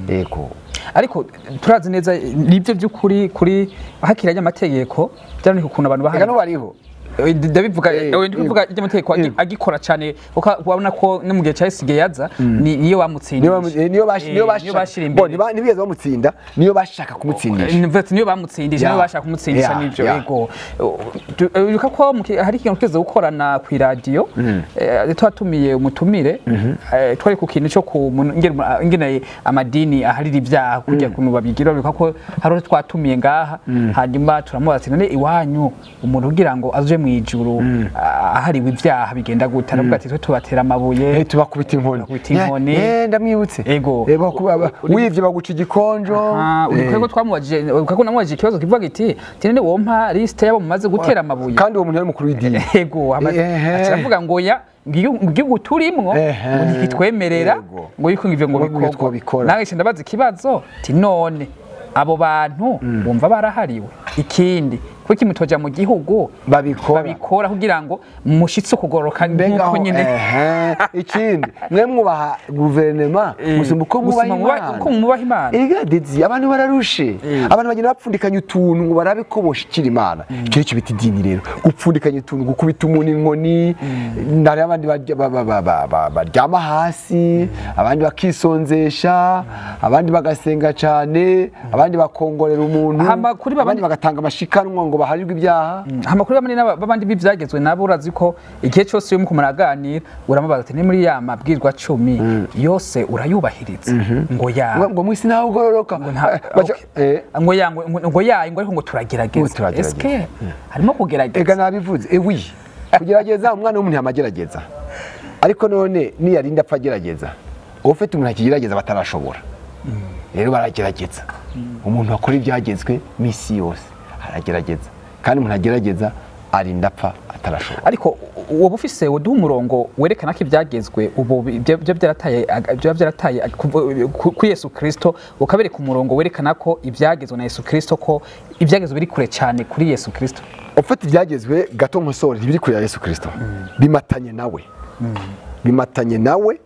Yego. Ariko turazi neza nibyo by'ukuri kuri hakiranye amategeko byaranike ukuntu abantu bahari. Ega bariho. Ndabivuga ndi kuvuga iby'amategeko agikora cyane ukabona ko no mu gihe cyasigaye yaza niyo bamutsindisha. Niyo bashira imbere. Bo nibigeze bamutsinda niyo bashaka kumutsindisha. Niyo bamutsindisha niyo bashaka kumutsindisha nivyo yego. Uka ko hari ikintu twese gukorana ku radio twatumiye umutumire twari ku kintu cyo ku ngene amadini aharira ibyaha kujya kuntu babigira bika ko hari twatumiye ngaha hanyuma turamubaza none iwanyu umuntu ugira ngo aje mu ijuru ahariwe ibyaha bigenda gute, aravuga ati twe tubatera amabuye, tubakubita inkoni. Ndamwibutse. Ego. Wivye baguca igikonjo. Uriko twamubajije, uriko namubajije ikibazo kivuga giti tinene wompa liste yabo mumaze gutera amabuye, kandi uwo muntu yari mukuru w'idini. Ego, aravuga ngo ya igihugu turimwo ngo ntikitwemerera ngo yuko ivyo ngo bikorwa. Nawe ndabaza ikibazo ti none abo bantu bumva barahariwe ikindi kuki mutoja mu gihugu babikora kugira ngo mushitse kugoroka nkuko nyine. Ikindi mwe mwubaha guverinoma musumba uko mwubaha Imana. Erega Dezi, abantu bararushe, abantu bagenda bapfundikanya utuntu ngo barabe ko boshikira Imana. Icyo cyo bita idini rero, gupfundikanya utuntu, gukubita umuntu inkoni, ndari abandi baryama hasi, abandi bakisonzesha, abandi bagasenga cyane, abandi bakongorera umuntu, abandi bagatanga amashikanwa ngo baharirwe ibyaha. Amakuru bamwe n'abandi bivyagezwe nabo urazi ko igihe cyose iyo muko muraganira uramubaza ati ni muri ya mabwirwa 10 yose urayubahiriza, ngo ya ngo mwisi naho ugororoka, ngo ya ngo ya ngo ariko ngo turagerageza. Eske harimo kugerageza? Ega nabivuze oui, kugerageza umwana w'umuntu yamagerageza, ariko none niyarinda apfa agerageza, ufite umuntu akigerageza batarashobora. Rero baragerageza, umuntu akora ibyagezwe misi yose aragerageza, kandi umuntu agerageza arinda apfa atarashobora. Ariko uwo ufise woduha umurongo werekana ko ibyagezwe ubu byo byarataye ku Yesu Kristo, ukabereka umurongo werekana ko ibyagezwe na Yesu Kristo, ko ibyagezwe biri kure cyane kuri Yesu Kristo. Ufite ibyagezwe gato nkosore ntibiri kure ya Yesu Kristo, bimatanye nawe, bimatanye nawe.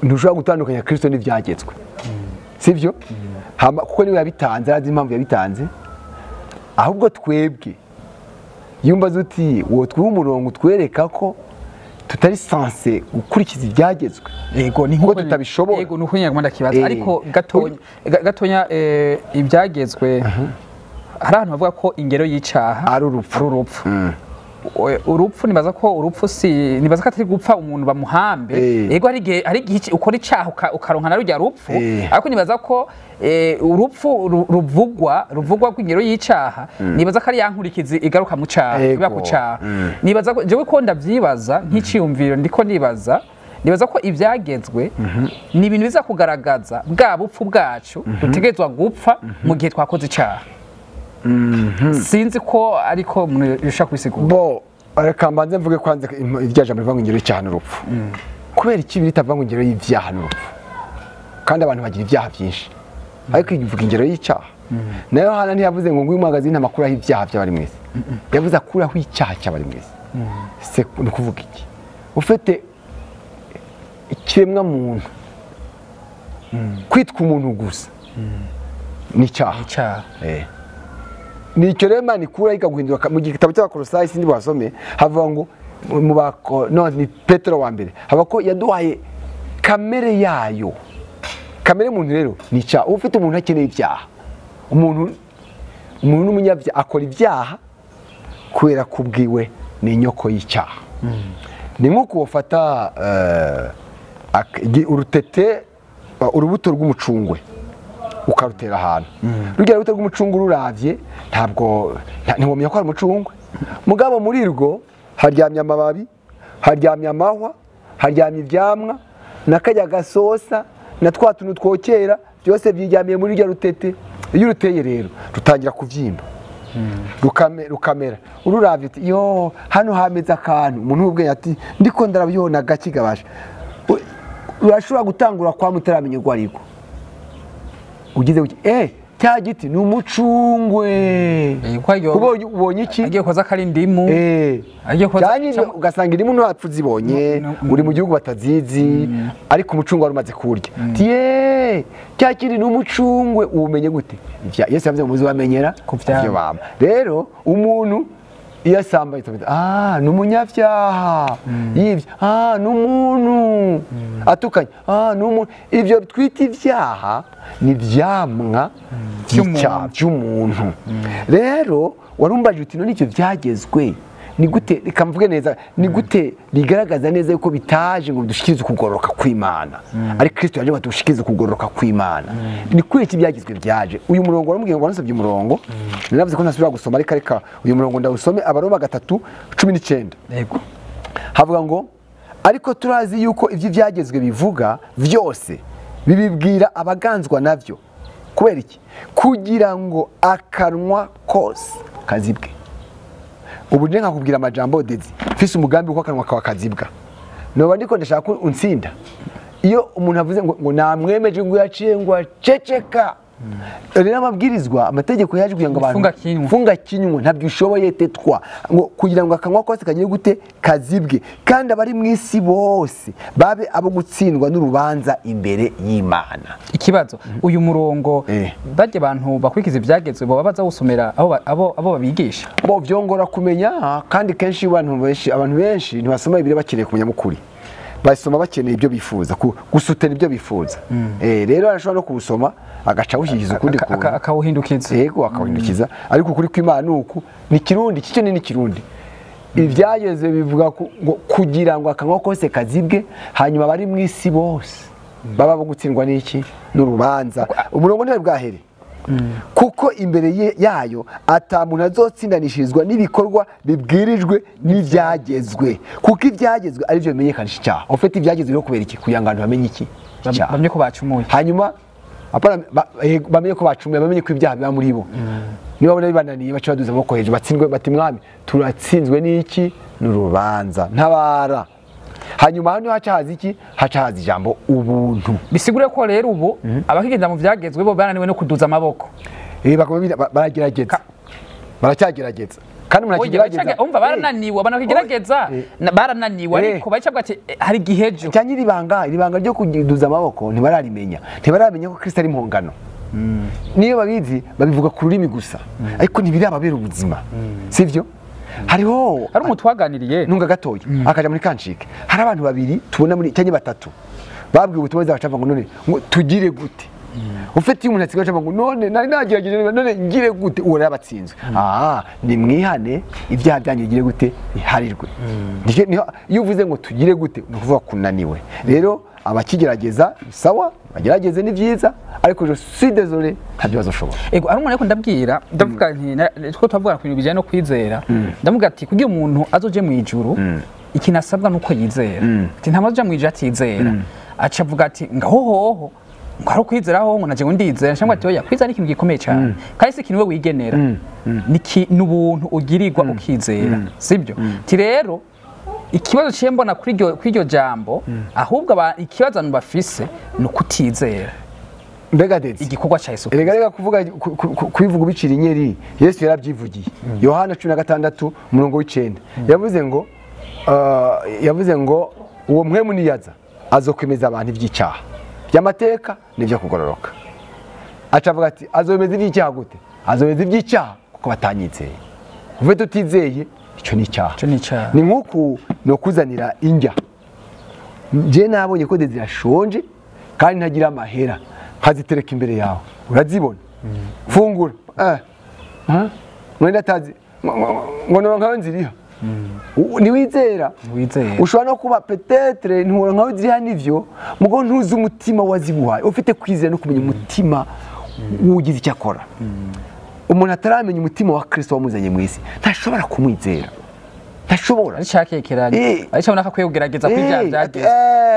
Ntushobora gutandukanya Kristo n'ibyagezwe, sivyo? Kuko niwe yabitanze, arazi impamvu yabitanze. Ahubwo twebwe yumva zuti wotwe umurongo twereka ko tutari sanse gukurikiza ibyagezwe. Yego, ni nkuko tutabishobora. Yego, nuko nyarwanda kibaza. Ariko gatonya ibyagezwe hari ahantu bavuga ko ingero y'icaha ari urupfu. Urupfu nibaza ko urupfu si nibaza ko atari gupfa umuntu bamuhambe. Yego, hari igihe ukora icaha ukaronka na rujya rupfu, ariko nibaza ko urupfu ruvugwa kw'ingero y'icaha, nibaza ko ari yankurikizi igaruka mu caha, iba ku caha. Nibaza ko jewe ko ndavyibaza nk'iciyumviro ndiko nibaza ko ibyagezwe ni ibintu biza kugaragaza bwa bupfu bwacu dutegerezwa gupfa mu gihe twakoze icaha. Sinzi ko ariko umuntu kubisigura. Bo reka mbanze mvuge kwanze irya jambo rivuga ngo ingero y'icyaha n'urupfu. Kubera iki bitavuga ngo ingero y'ibyaha n'urupfu? Kandi abantu bagira ibyaha byinshi, ariko ivuga ingero y'icyaha. Na Yohana ntiyavuze ngo nguyu mwagazi ntamakuru ibyaha by'abari mwese, yavuze akuraho icyaha cy'abari mwese. Se ni kuvuga iki? Ufite ikiremwa muntu kwitwa umuntu gusa ni icyaha. Ni icyo rero Imana ikura ikaguhindura. Mu gitabo cy'Abakolosayi sindi basome havuga ngo no ni Petero wa mbere, haba ko yaduhaye kamere yayo. Kamere muntu rero ni icyaha. Ufite umuntu akeneye ibyaha, umuntu n'umunyabyaha akora ibyaha kubera kubwiwe ni inyoko y'icyaha. Ni nkuko wafata urutete, urubuto rw'umucungwe ukarutera ahantu, rujya rubuto rw'umucungwe ruravye ntabwo ntiwomenya ko ari umucungwe, mugabo muri rwo haryamye amababi, haryamye amahwa, haryamye ivyamwa nakajya gasosa na twa tuntu twokera, byose byiryamiye muri rya rutete. Iyo uruteye rero rutangira kuvyimba, rukamera, ururavye uti yo hano hameze akantu, umuntu w'ubwenge ati ndiko ndarabiyona gake gabasha. Urashobora gutangura kwa mutaramenya urwo ariko ugize uti cya giti ni umucungwe. Kuba ubonye iki agiye koza kari indimu, agiye koza ugasanga indimu ntapfu zibonye, uri mu gihugu batazizi, ariko umucungwe wari umaze kurya. Ati cya kindi ni umucungwe, ubumenye gute? Yesu yavuze ngo muzabamenyera ku byo bama. Rero umuntu iyo asambaye ni umunyabyaha, yibye, ni umuntu atukanye, ni umuntu. Ibyo twita ibyaha ni ibyamwa by'umuntu. Rero warumbaje uti none icyo byagezwe Ni gute, reka mvuge neza, ni gute bigaragaza neza yuko bitaje ngo dushikirize ukugororoka kw'Imana, ari Kristo yaje ngo dushikirize ukugororoka kw'Imana? Ni kuri iki byagizwe byaje? Uyu murongo waramubwiye ngo wanasabye umurongo, naravuze ko ntasubira gusoma, ariko reka uyu murongo ndawusome. Abaroma 3:19. Yego. Havuga ngo ariko turazi yuko ibyo byagezwe bivuga byose bibibwira abaganzwa navyo. Kubera iki? Kugira ngo akanwa kose kazibwe. Ubu nje nkakubwira amajambo Dezi, mfise umugambi uko akanwa kawe kazibwa, noba ndiko ndashaka ko unsinda. Iyo umuntu avuze ngo namwemeje ngo yaciye ngo aceceka, rero amabwirizwa, amategeko yaje kugira ngo abantu Funga kinywa. Funga kinywa, ntabyo ushoboye, tetwa, ngo kugira ngo akanwa kose kagiye gute? Kazibwe, kandi abari mu isi bose babe abo gutsindwa n'urubanza imbere y'Imana. Ikibazo, uyu murongo bajya abantu bakurikiza ibyagezwe baba baza gusomera abo babigisha? Bo vyongora kumenya, kandi kenshi abantu benshi ntibasoma Bibiliya bakeneye kumenya mukuri, basoma bakeneye ibyo bifuza, gusutera ibyo bifuza. Rero arashobora no kuwusoma agaca awushyigikiza ukundi kuntu, akawuhindukiza. Yego, akawuhindukiza. Ariko ukuri kw'Imana ni uku, ni Kirundi, kicyo ni Kirundi. Ibyageze bivuga ngo kugira ngo akanwa kose kazibwe, hanyuma abari mu isi bose baba bo gutsindwa n'iki? N'urubanza. Umurongo ntiwari bwahere, kuko imbere yayo ata muntu azotsindanishirizwa n'ibikorwa bibwirijwe n'ibyagezwe, kuko ibyagezwe ari byo bimenyekanisha icyaha. Ufite ibyagezwe rero kubera iki? Kugira ngo abantu bamenye iki? Icyaha. Bamenye ko bacumuye. Hanyuma apana, bamenye ko bacumuye, bamenye ko ibyaha biba muri bo. Niba babona bibananiye, baca baduza amaboko hejuru, batsindwe, bati mwami turatsinzwe n'iki? N'urubanza, ntabara. Hanyuma hano haca haza iki? Haca haza ijambo ubuntu. Bisigure ko rero ubu abakigenda mu byagezwe bo bananiwe no kuduza amaboko. Bakaba baragerageza, baracyagerageza, kandi umuntu Oya, akigerageza. Umva, barananiwe, abantu bakigerageza barananiwe, ariko baca bavuga ati hari igihe ejo. Cyangwa iri banga ryo kuduza amaboko ntibararimenya, ntibaramenya ko Kristo ari impongano. Niyo babizi babivuga ku rurimi gusa, ariko ntibirababera ubuzima, sivyo? Hariho Hari umuntu twaganiriye ntunga gatoya akaja muri kancike. Hari abantu babiri tubona muri cyangwa batatu babwiwe ubutumwa bwiza, baca bavuga ngo none ngo tugire gute? Ufite iyo umuntu atsinzwe aca avuga ngo none nari nagerageje, none ngire gute? Uwo rero abatsinzwe, ni mwihane, ibyaha byanyu bigire gute? Biharirwe. Iyo uvuze ngo tugire gute, ni ukuvuga kunaniwe. Rero abakigerageza sawa, bagerageze, ni byiza, ariko je suis désolé, ntabyo bazoshobora. Ego, ari umuntu ariko ndabwira, ndavuga nti two twavuga ku bintu bijyanye no kwizera, ndavuga ati kugira umuntu azoje mu ijuru, ikintu asabwa nuko yizera, ati nta mazoja mu ijuru atizera. Aca avuga ati ngaho hoho ngo hari ukwizera hoho, ngo naje ngo ndizera. Cyangwa ati oya, kwizera ni ikintu gikomeye cyane, kandi si ikintu we wigenera, ni ubuntu ugirirwa ukizera, sibyo? Ati rero ikibazo ciye mbona kuri iryo jambo, ahubwo ikibazo abantu bafise ni ukutizera Mbega Dezi, igikorwa ca Yesu. Erega reka kuvuga kubivuga ubicira inyeri. Yesu yarabyivugiye. Yohana 16 umurongo w'icenda yavuze ngo uwo mpwemu niyaza azokwemeza abantu iby'icyaha, by'amateka n'ibyo kugororoka. Aca avuga ati azomeza iby'icyaha gute? Azomeza iby'icyaha kuko batanyizeye. Uve tutizeye, icyo ni icyaha. Ico ni icyaha. Ni nk'uku nokuzanira indya, nje nabonye ko Dezi ashonje kandi ntagira amahera, nkazitereka imbere yawe, urazibona, fungura, mwenda atazi ngo noronka nziriha. Ntiwizera. Ntiwizera. Ushobora no kuba peut-être nturonka aho ziriha, nivyo, mugo ntuzi umutima waziguhaye. Ufite kwizera no kumenya umutima w'ugize icyo akora. Umuntu ataramenya umutima wa Kristo wamuzanye mu isi ntashobora kumwizera, ntashobora. Ari cyakekeranye, ari cyabona ko akwiye kugerageza kuri bya byageze.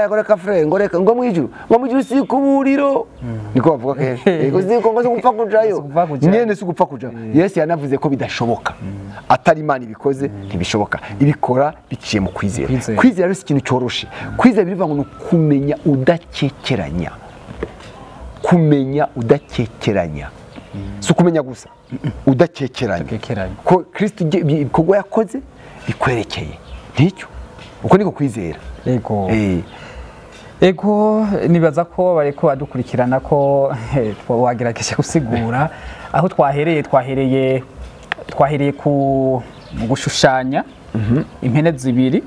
Ngo reka frère, ngo reka, ngo mwijuru si kuburiro, niko bavuga kenshi. Ngo si ko ngo si gupfa kujayo. Si gupfa kujayo. Nyene si gupfa kujayo. Yesu yanavuze ko bidashoboka atari Imana ibikoze, ntibishoboka, ibikora biciye mu kwizera. Kwizera. Kwizera rero si ikintu cyoroshe. Kwizera bivuga ngo ni ukumenya udakekeranya, kumenya udakekeranya, si ukumenya gusa, udakekeranya Udakekeranya. ko Kristo ibikorwa yakoze bikwerekeye. Nicyo, uko niko kwizera. Yego. Ego, nibaza ko bariko badukurikirana ko wagerageje gusigura aho twahereye ku mu gushushanya impene zibiri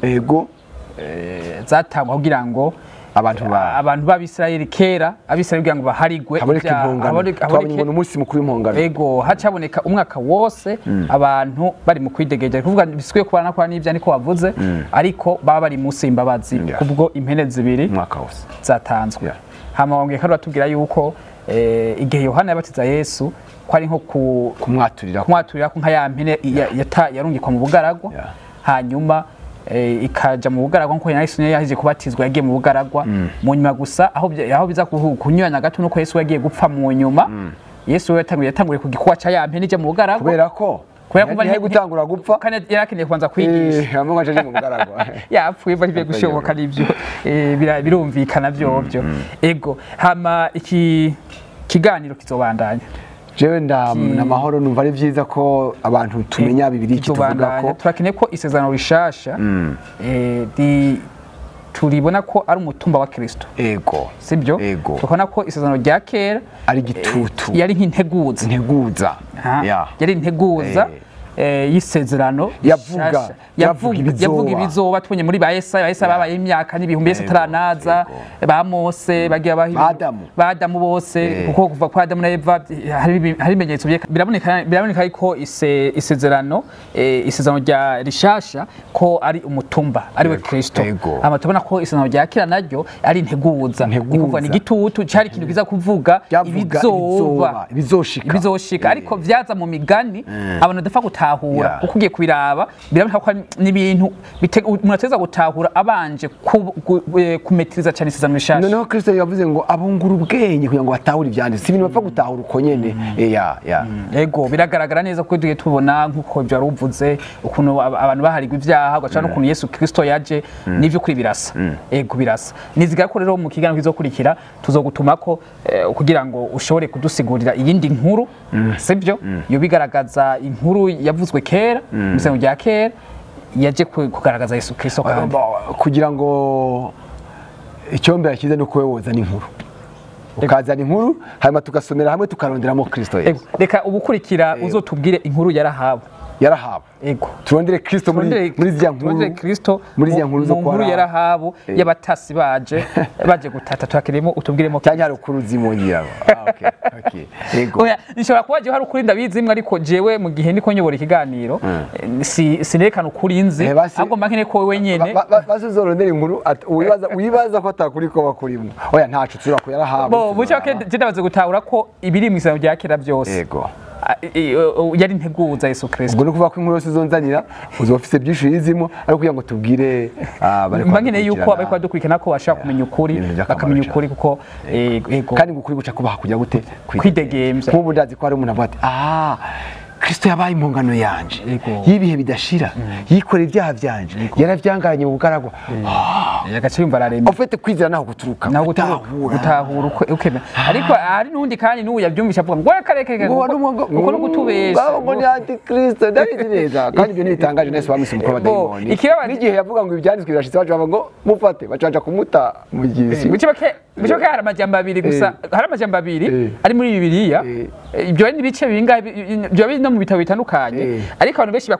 zatangwa kugira ngo Abantu b'Abisirayeli kera, Abisirayeli kugira ngo baharigwe haboneke impongano, twabonye ngo umunsi mukuru w'impongano. Ego, hacaboneka umwaka wose abantu bari mu kwidegeja, kuvuga bisikwiye kubana kwa n'ibyo niko wavuze, ariko baba bari munsi y'imbabazi kubwo impene zibiri umwaka wose zatanzwe. Hama wongeye kandi batubwira yuko igihe Yohana yabatiza Yesu ko ari nko kumwaturira ko nka ya mpene yarungikwa mu bugaragwa, hanyuma ikaja mu bugaragwa nkuko Yesu yaje kubatizwa yagiye mu bugaragwa mu nyuma. Gusa aho biza kunyuranya gato nuko Yesu yagiye gupfa mu nyuma. Yesu yatanguye ku gikuwa ca ya mpene ije mu bugaragwa, kubera ko yari gutangura gupfa kandi yarakeneye kubanza kwigisha, amwe aje mu bugaragwa yapfuye bari biye gushoboka nivyo birumvikana vyovyo. Ego, hama iki kiganiro kizobandanya. Jewe ndamahoro, numva ari vyiza ko abantu tumenya Bibiliya kituvuga ko turakeneye ko isezerano rishasha turibona ko ari umutumba wa Kristo. Ego, sibyo? Tukabona ko isezerano rya kera ari gitutu, yari nk'integuza, yari integuza y'isezerano yavuga ibizoba. Tubonye muri ba Yesaya, Yesaya babaye imyaka n'ibihumbi Yesu ataranaza, ba Mose bagiye ba Adamu bose, kuko kuva kwa Adamu na Eva hari ibimenyetso biraboneka ko isezerano rya rishasha ko ari umutumba ari we Kristo. Hama tubona ko isezerano rya kera naryo ari integuza, kuva ni gitutu cyari ikintu kiza kuvuga ibizoba ibizoshika, ariko vyaza mu migani abantu dapfa gutahura, kuko ugiye kubiraba biraboneka ko n'ibintu umuntu ateza gutahura abanje kumetiriza cyane isezerano rishasha. Noneho Kristo yavuze ngo abungura ubwenge kugira ngo batahure ivyanditse, si ibintu bapfa gutahura uko nyene. Ego, biragaragara neza ko tugiye tubona nkuko ibyo waruvuze ukuntu abantu baharigwa ibyaha ugaca n'ukuntu Yesu Kristo yaje n'ivyo kuri birasa. Ego, birasa. Niziga ko rero mu kiganiro kizokurikira tuzogutumako kugira ngo ushobore kudusigurira iyindi nkuru, sibyo? Yo bigaragaza inkuru yavuzwe kera mu isezerano rya kera yaje kugaragaza Yesu Kristo, kandi kugira ngo icyo mbere cyiza nuko wowe wozana inkuru, ukazana inkuru hanyuma tugasomera hamwe tukaronderamo Kristo Yesu. Reka ubukurikira uzotubwire inkuru ya Rahabu. Ego, turondere Kristo muri zya nkuru, turondere Kristo muri zya nkuru zo kwa ya Rahabu y'abatasi baje gutata, turakiremo utubwiremo cyane hari ukuruzi mu ngira. Okay. Ego, oya nshobora kuba je hari ukuri ndabizi imwe, ariko jewe mu gihe ndiko nyobora ikiganiro sinerekana ukuri nzi, ahubwo mba nkeneye ko wewe nyene basi uzorondera inkuru wibaza ko atakuri ko bakurimo. Oya ntacu tuzura ku ya Rahabu. Bo bucyo ke je ndabaze gutahura ko ibiri mu isezerano rya kera byose. Ego, yari integuza Yesu Kristo. Ubwo no kuvuga ko inkuru yose uzonzanira uzoba ufise byinshi yizimo, ariko kugira ngo tubwire mba nkeneye yuko abari kwadukurikirana ko bashaka kumenya ukuri, bakamenya ukuri kuko ego, kandi ukuri guca kubaha kugira gute kwidegemvya. Nk'ubu ndazi ko hari umuntu avuga ati Kristo yabaye impongano yanje y'ibihe bidashira, yikoreye ibyaha byanje, yaravyangaranye mu bugaragwa. Agace yumva araremye. Ufite kwizera naho guturuka, gutahura ukemera. Ariko hari n'undi kandi n'ubu yabyumvisha avuga ngo reka uko no gutubesha, ngo ni antikristo, ndabizi neza. Kandi ibyo ntibitangaje, nese bamwise umukuru w'abadayimoni. N'igihe yavuga ngo ibyanditswe birashitse, baca bavuga ngo mufate, baca kumuta mu gisi. Muce hari amajambo abiri gusa, hari amajambo abiri ari muri Bibiliya, ibyo ni ibice bingahe, ibyo biri no mu bitabo bitandukanye, ariko abantu benshi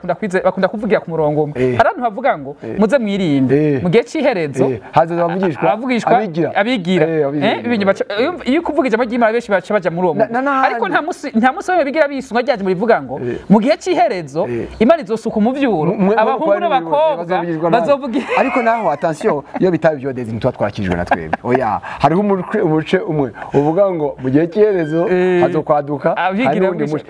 bakunda kuvugira ku murongo umwe. Hari abantu bavuga ngo muze mwirinde mu gihe c'iherezo hazoza abavugishwa abigira iyo kuvuga ijambo ry'Imana benshi baca baja muri uwo murongo, ariko nta musi bamwe bigira bisunga ryaje mu rivuga ngo mu gihe c'iherezo Imana izosuka umuvyuro abahungu n'abakobwa bazovugira. Ariko naho attention, iyo bitaba ibyo dezi ntitwa twarakijwe na twebwe. Oya, hariho umuce umwe uvuga ngo mu gihe cy'iherezo hazokwaduka hari n'undi muce,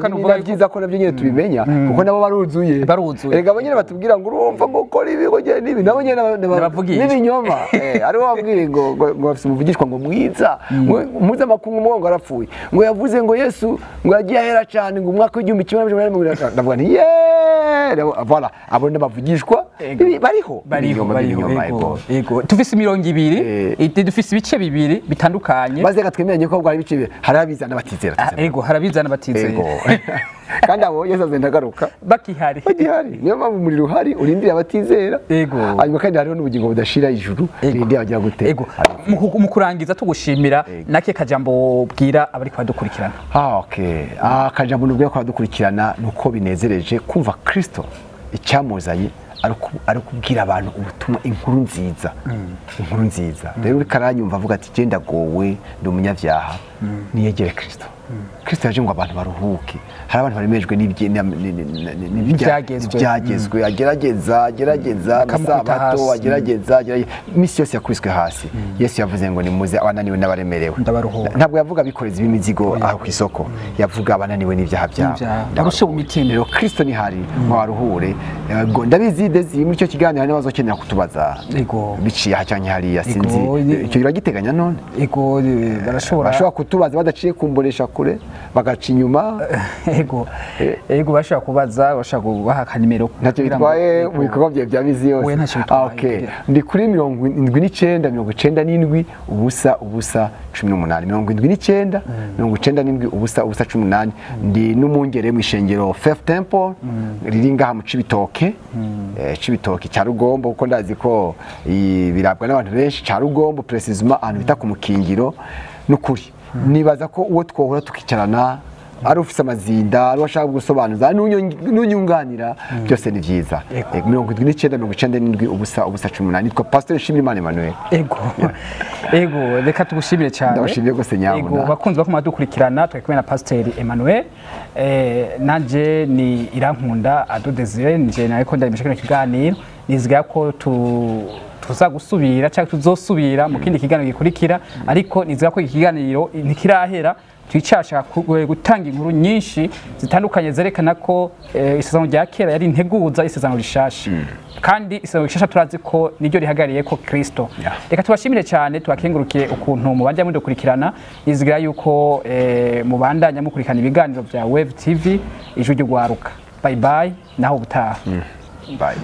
kandi ni byiza ko nabyo nyine tubimenya, kuko nabo baruzuye. Erega abo nyine batubwira ngo urumva ngo ukora ibi ngo genda ibi, nabo nyine n'ibinyoma. Hariho wabwiye ngo bafise umuvugishwa ngo mwiza mpuzamakungu ngo arapfuye, ngo yavuze ngo Yesu ngo yagiye ahera cyane ngo umwaka w'1950. Ndavuga nti voilà, abo n'abavugishwa bariho. Ego, tufise imirongo ibiri, dufise ibice bibiri bitandukanye, maze reka twemeranye ko bwari ibice bibiri, hari abizana batizera. Ego, hari abizana batizera. Kandi abo Yesu azenda agaruka bakihari, niyo mpamvu umuriro uhari urindiriye abatizera. Hanyuma kandi hariho n'ubugingo budashira ijuru ririndiriye abagira gute. Ego, mu kurangiza tugushimira nake kajambo bwira abari kwadukurikirana. Akajambo nubwira kwadukurikirana nuko binezereje kumva Kristo icyamuzanye ari ukubwira abantu ubutumwa, inkuru nziza, inkuru nziza. Rero uriko aranyumva avuga ati je ndagowe, ndi umunyabyaha, niyegere Kristo. Kristo yaje ngo abantu baruhuke. Hari abantu baremejwe N'ibyagezwe. n'ibyagezwe, agerageza agerageza Bakamukubita amasabato, hasi. agerageza agerageza, iminsi yose yakubiswe hasi. Yesu yavuze ngo nimuze abananiwe n'abaremerewe, Ndabaruhura. Ntabwo yavuga abikorezi b'imizigo aho ku isoko, yavuga abananiwe n'ibyaha byabo. N'ibyaha. Barushe mu mitima. Rero Kristo nihari ngo abaruhure. Yego, ndabizi Desi, muri icyo kiganiro hari n'abazokenera kutubaza biciye aha canke hariya, sinzi icyo uragiteganya none? Ego, barashobora. Bashobora kutubaza badaciye kumbonesha kure, bagaca inyuma. Ego, bashobora kubaza, bashobora kubaha akanimero Ntacyo kugira ngo- bitwaye mu bikorwa byawe bya misi yose. Oya, ntacyo bitwaye. Okay. Ndi kuri 79 97 0 0 18, 79 97 0 0 18. Ndi n'umwungere mu ishengero Faith Temple riri ngaha mu Cibitoke, Cibitoke cya Rugombo, kuko ndazi ko birabwa n'abantu benshi, cya Rugombo précisément ahantu bita ku Mukingiro. N'ukuri nibaza ko uwo twohora tukicarana, ari ufise amazinda, ari uwashaka gusobanuza, n'unyunganira, byose ni byiza. 79 97 0 0 18. Nitwa Pastor Nshimirimana Emmanuel. Ego, reka tugushimire cyane. Ndabashimiye rwose, nyabuna. Ego, bakunzi bakuma dukurikirana, twari kumwe na Pasteur Emmanuel. Nanje ni Irankunda Ado Desire, nje nariko ndarimisha kino kiganiro. Niziga ko tuza gusubira cyangwa tuzosubira mu kindi kiganiro gikurikira, ariko niziga ko iki kiganiro ntikirahera, twicashaka gutanga inkuru nyinshi zitandukanye zerekana ko isezerano rya kera yari integuza isezerano rishasha, kandi isezerano rishasha turazi ko niryo rihagarariye ko Kristo. Reka tubashimire cyane, tubakengurukiye ukuntu mubandanya mudukurikirana. Nizigira yuko mubandanya mukurikirana ibiganiro bya Wave TV, ijwi ry'ugwaruka. Bye bye, naho ubutaha. Bye.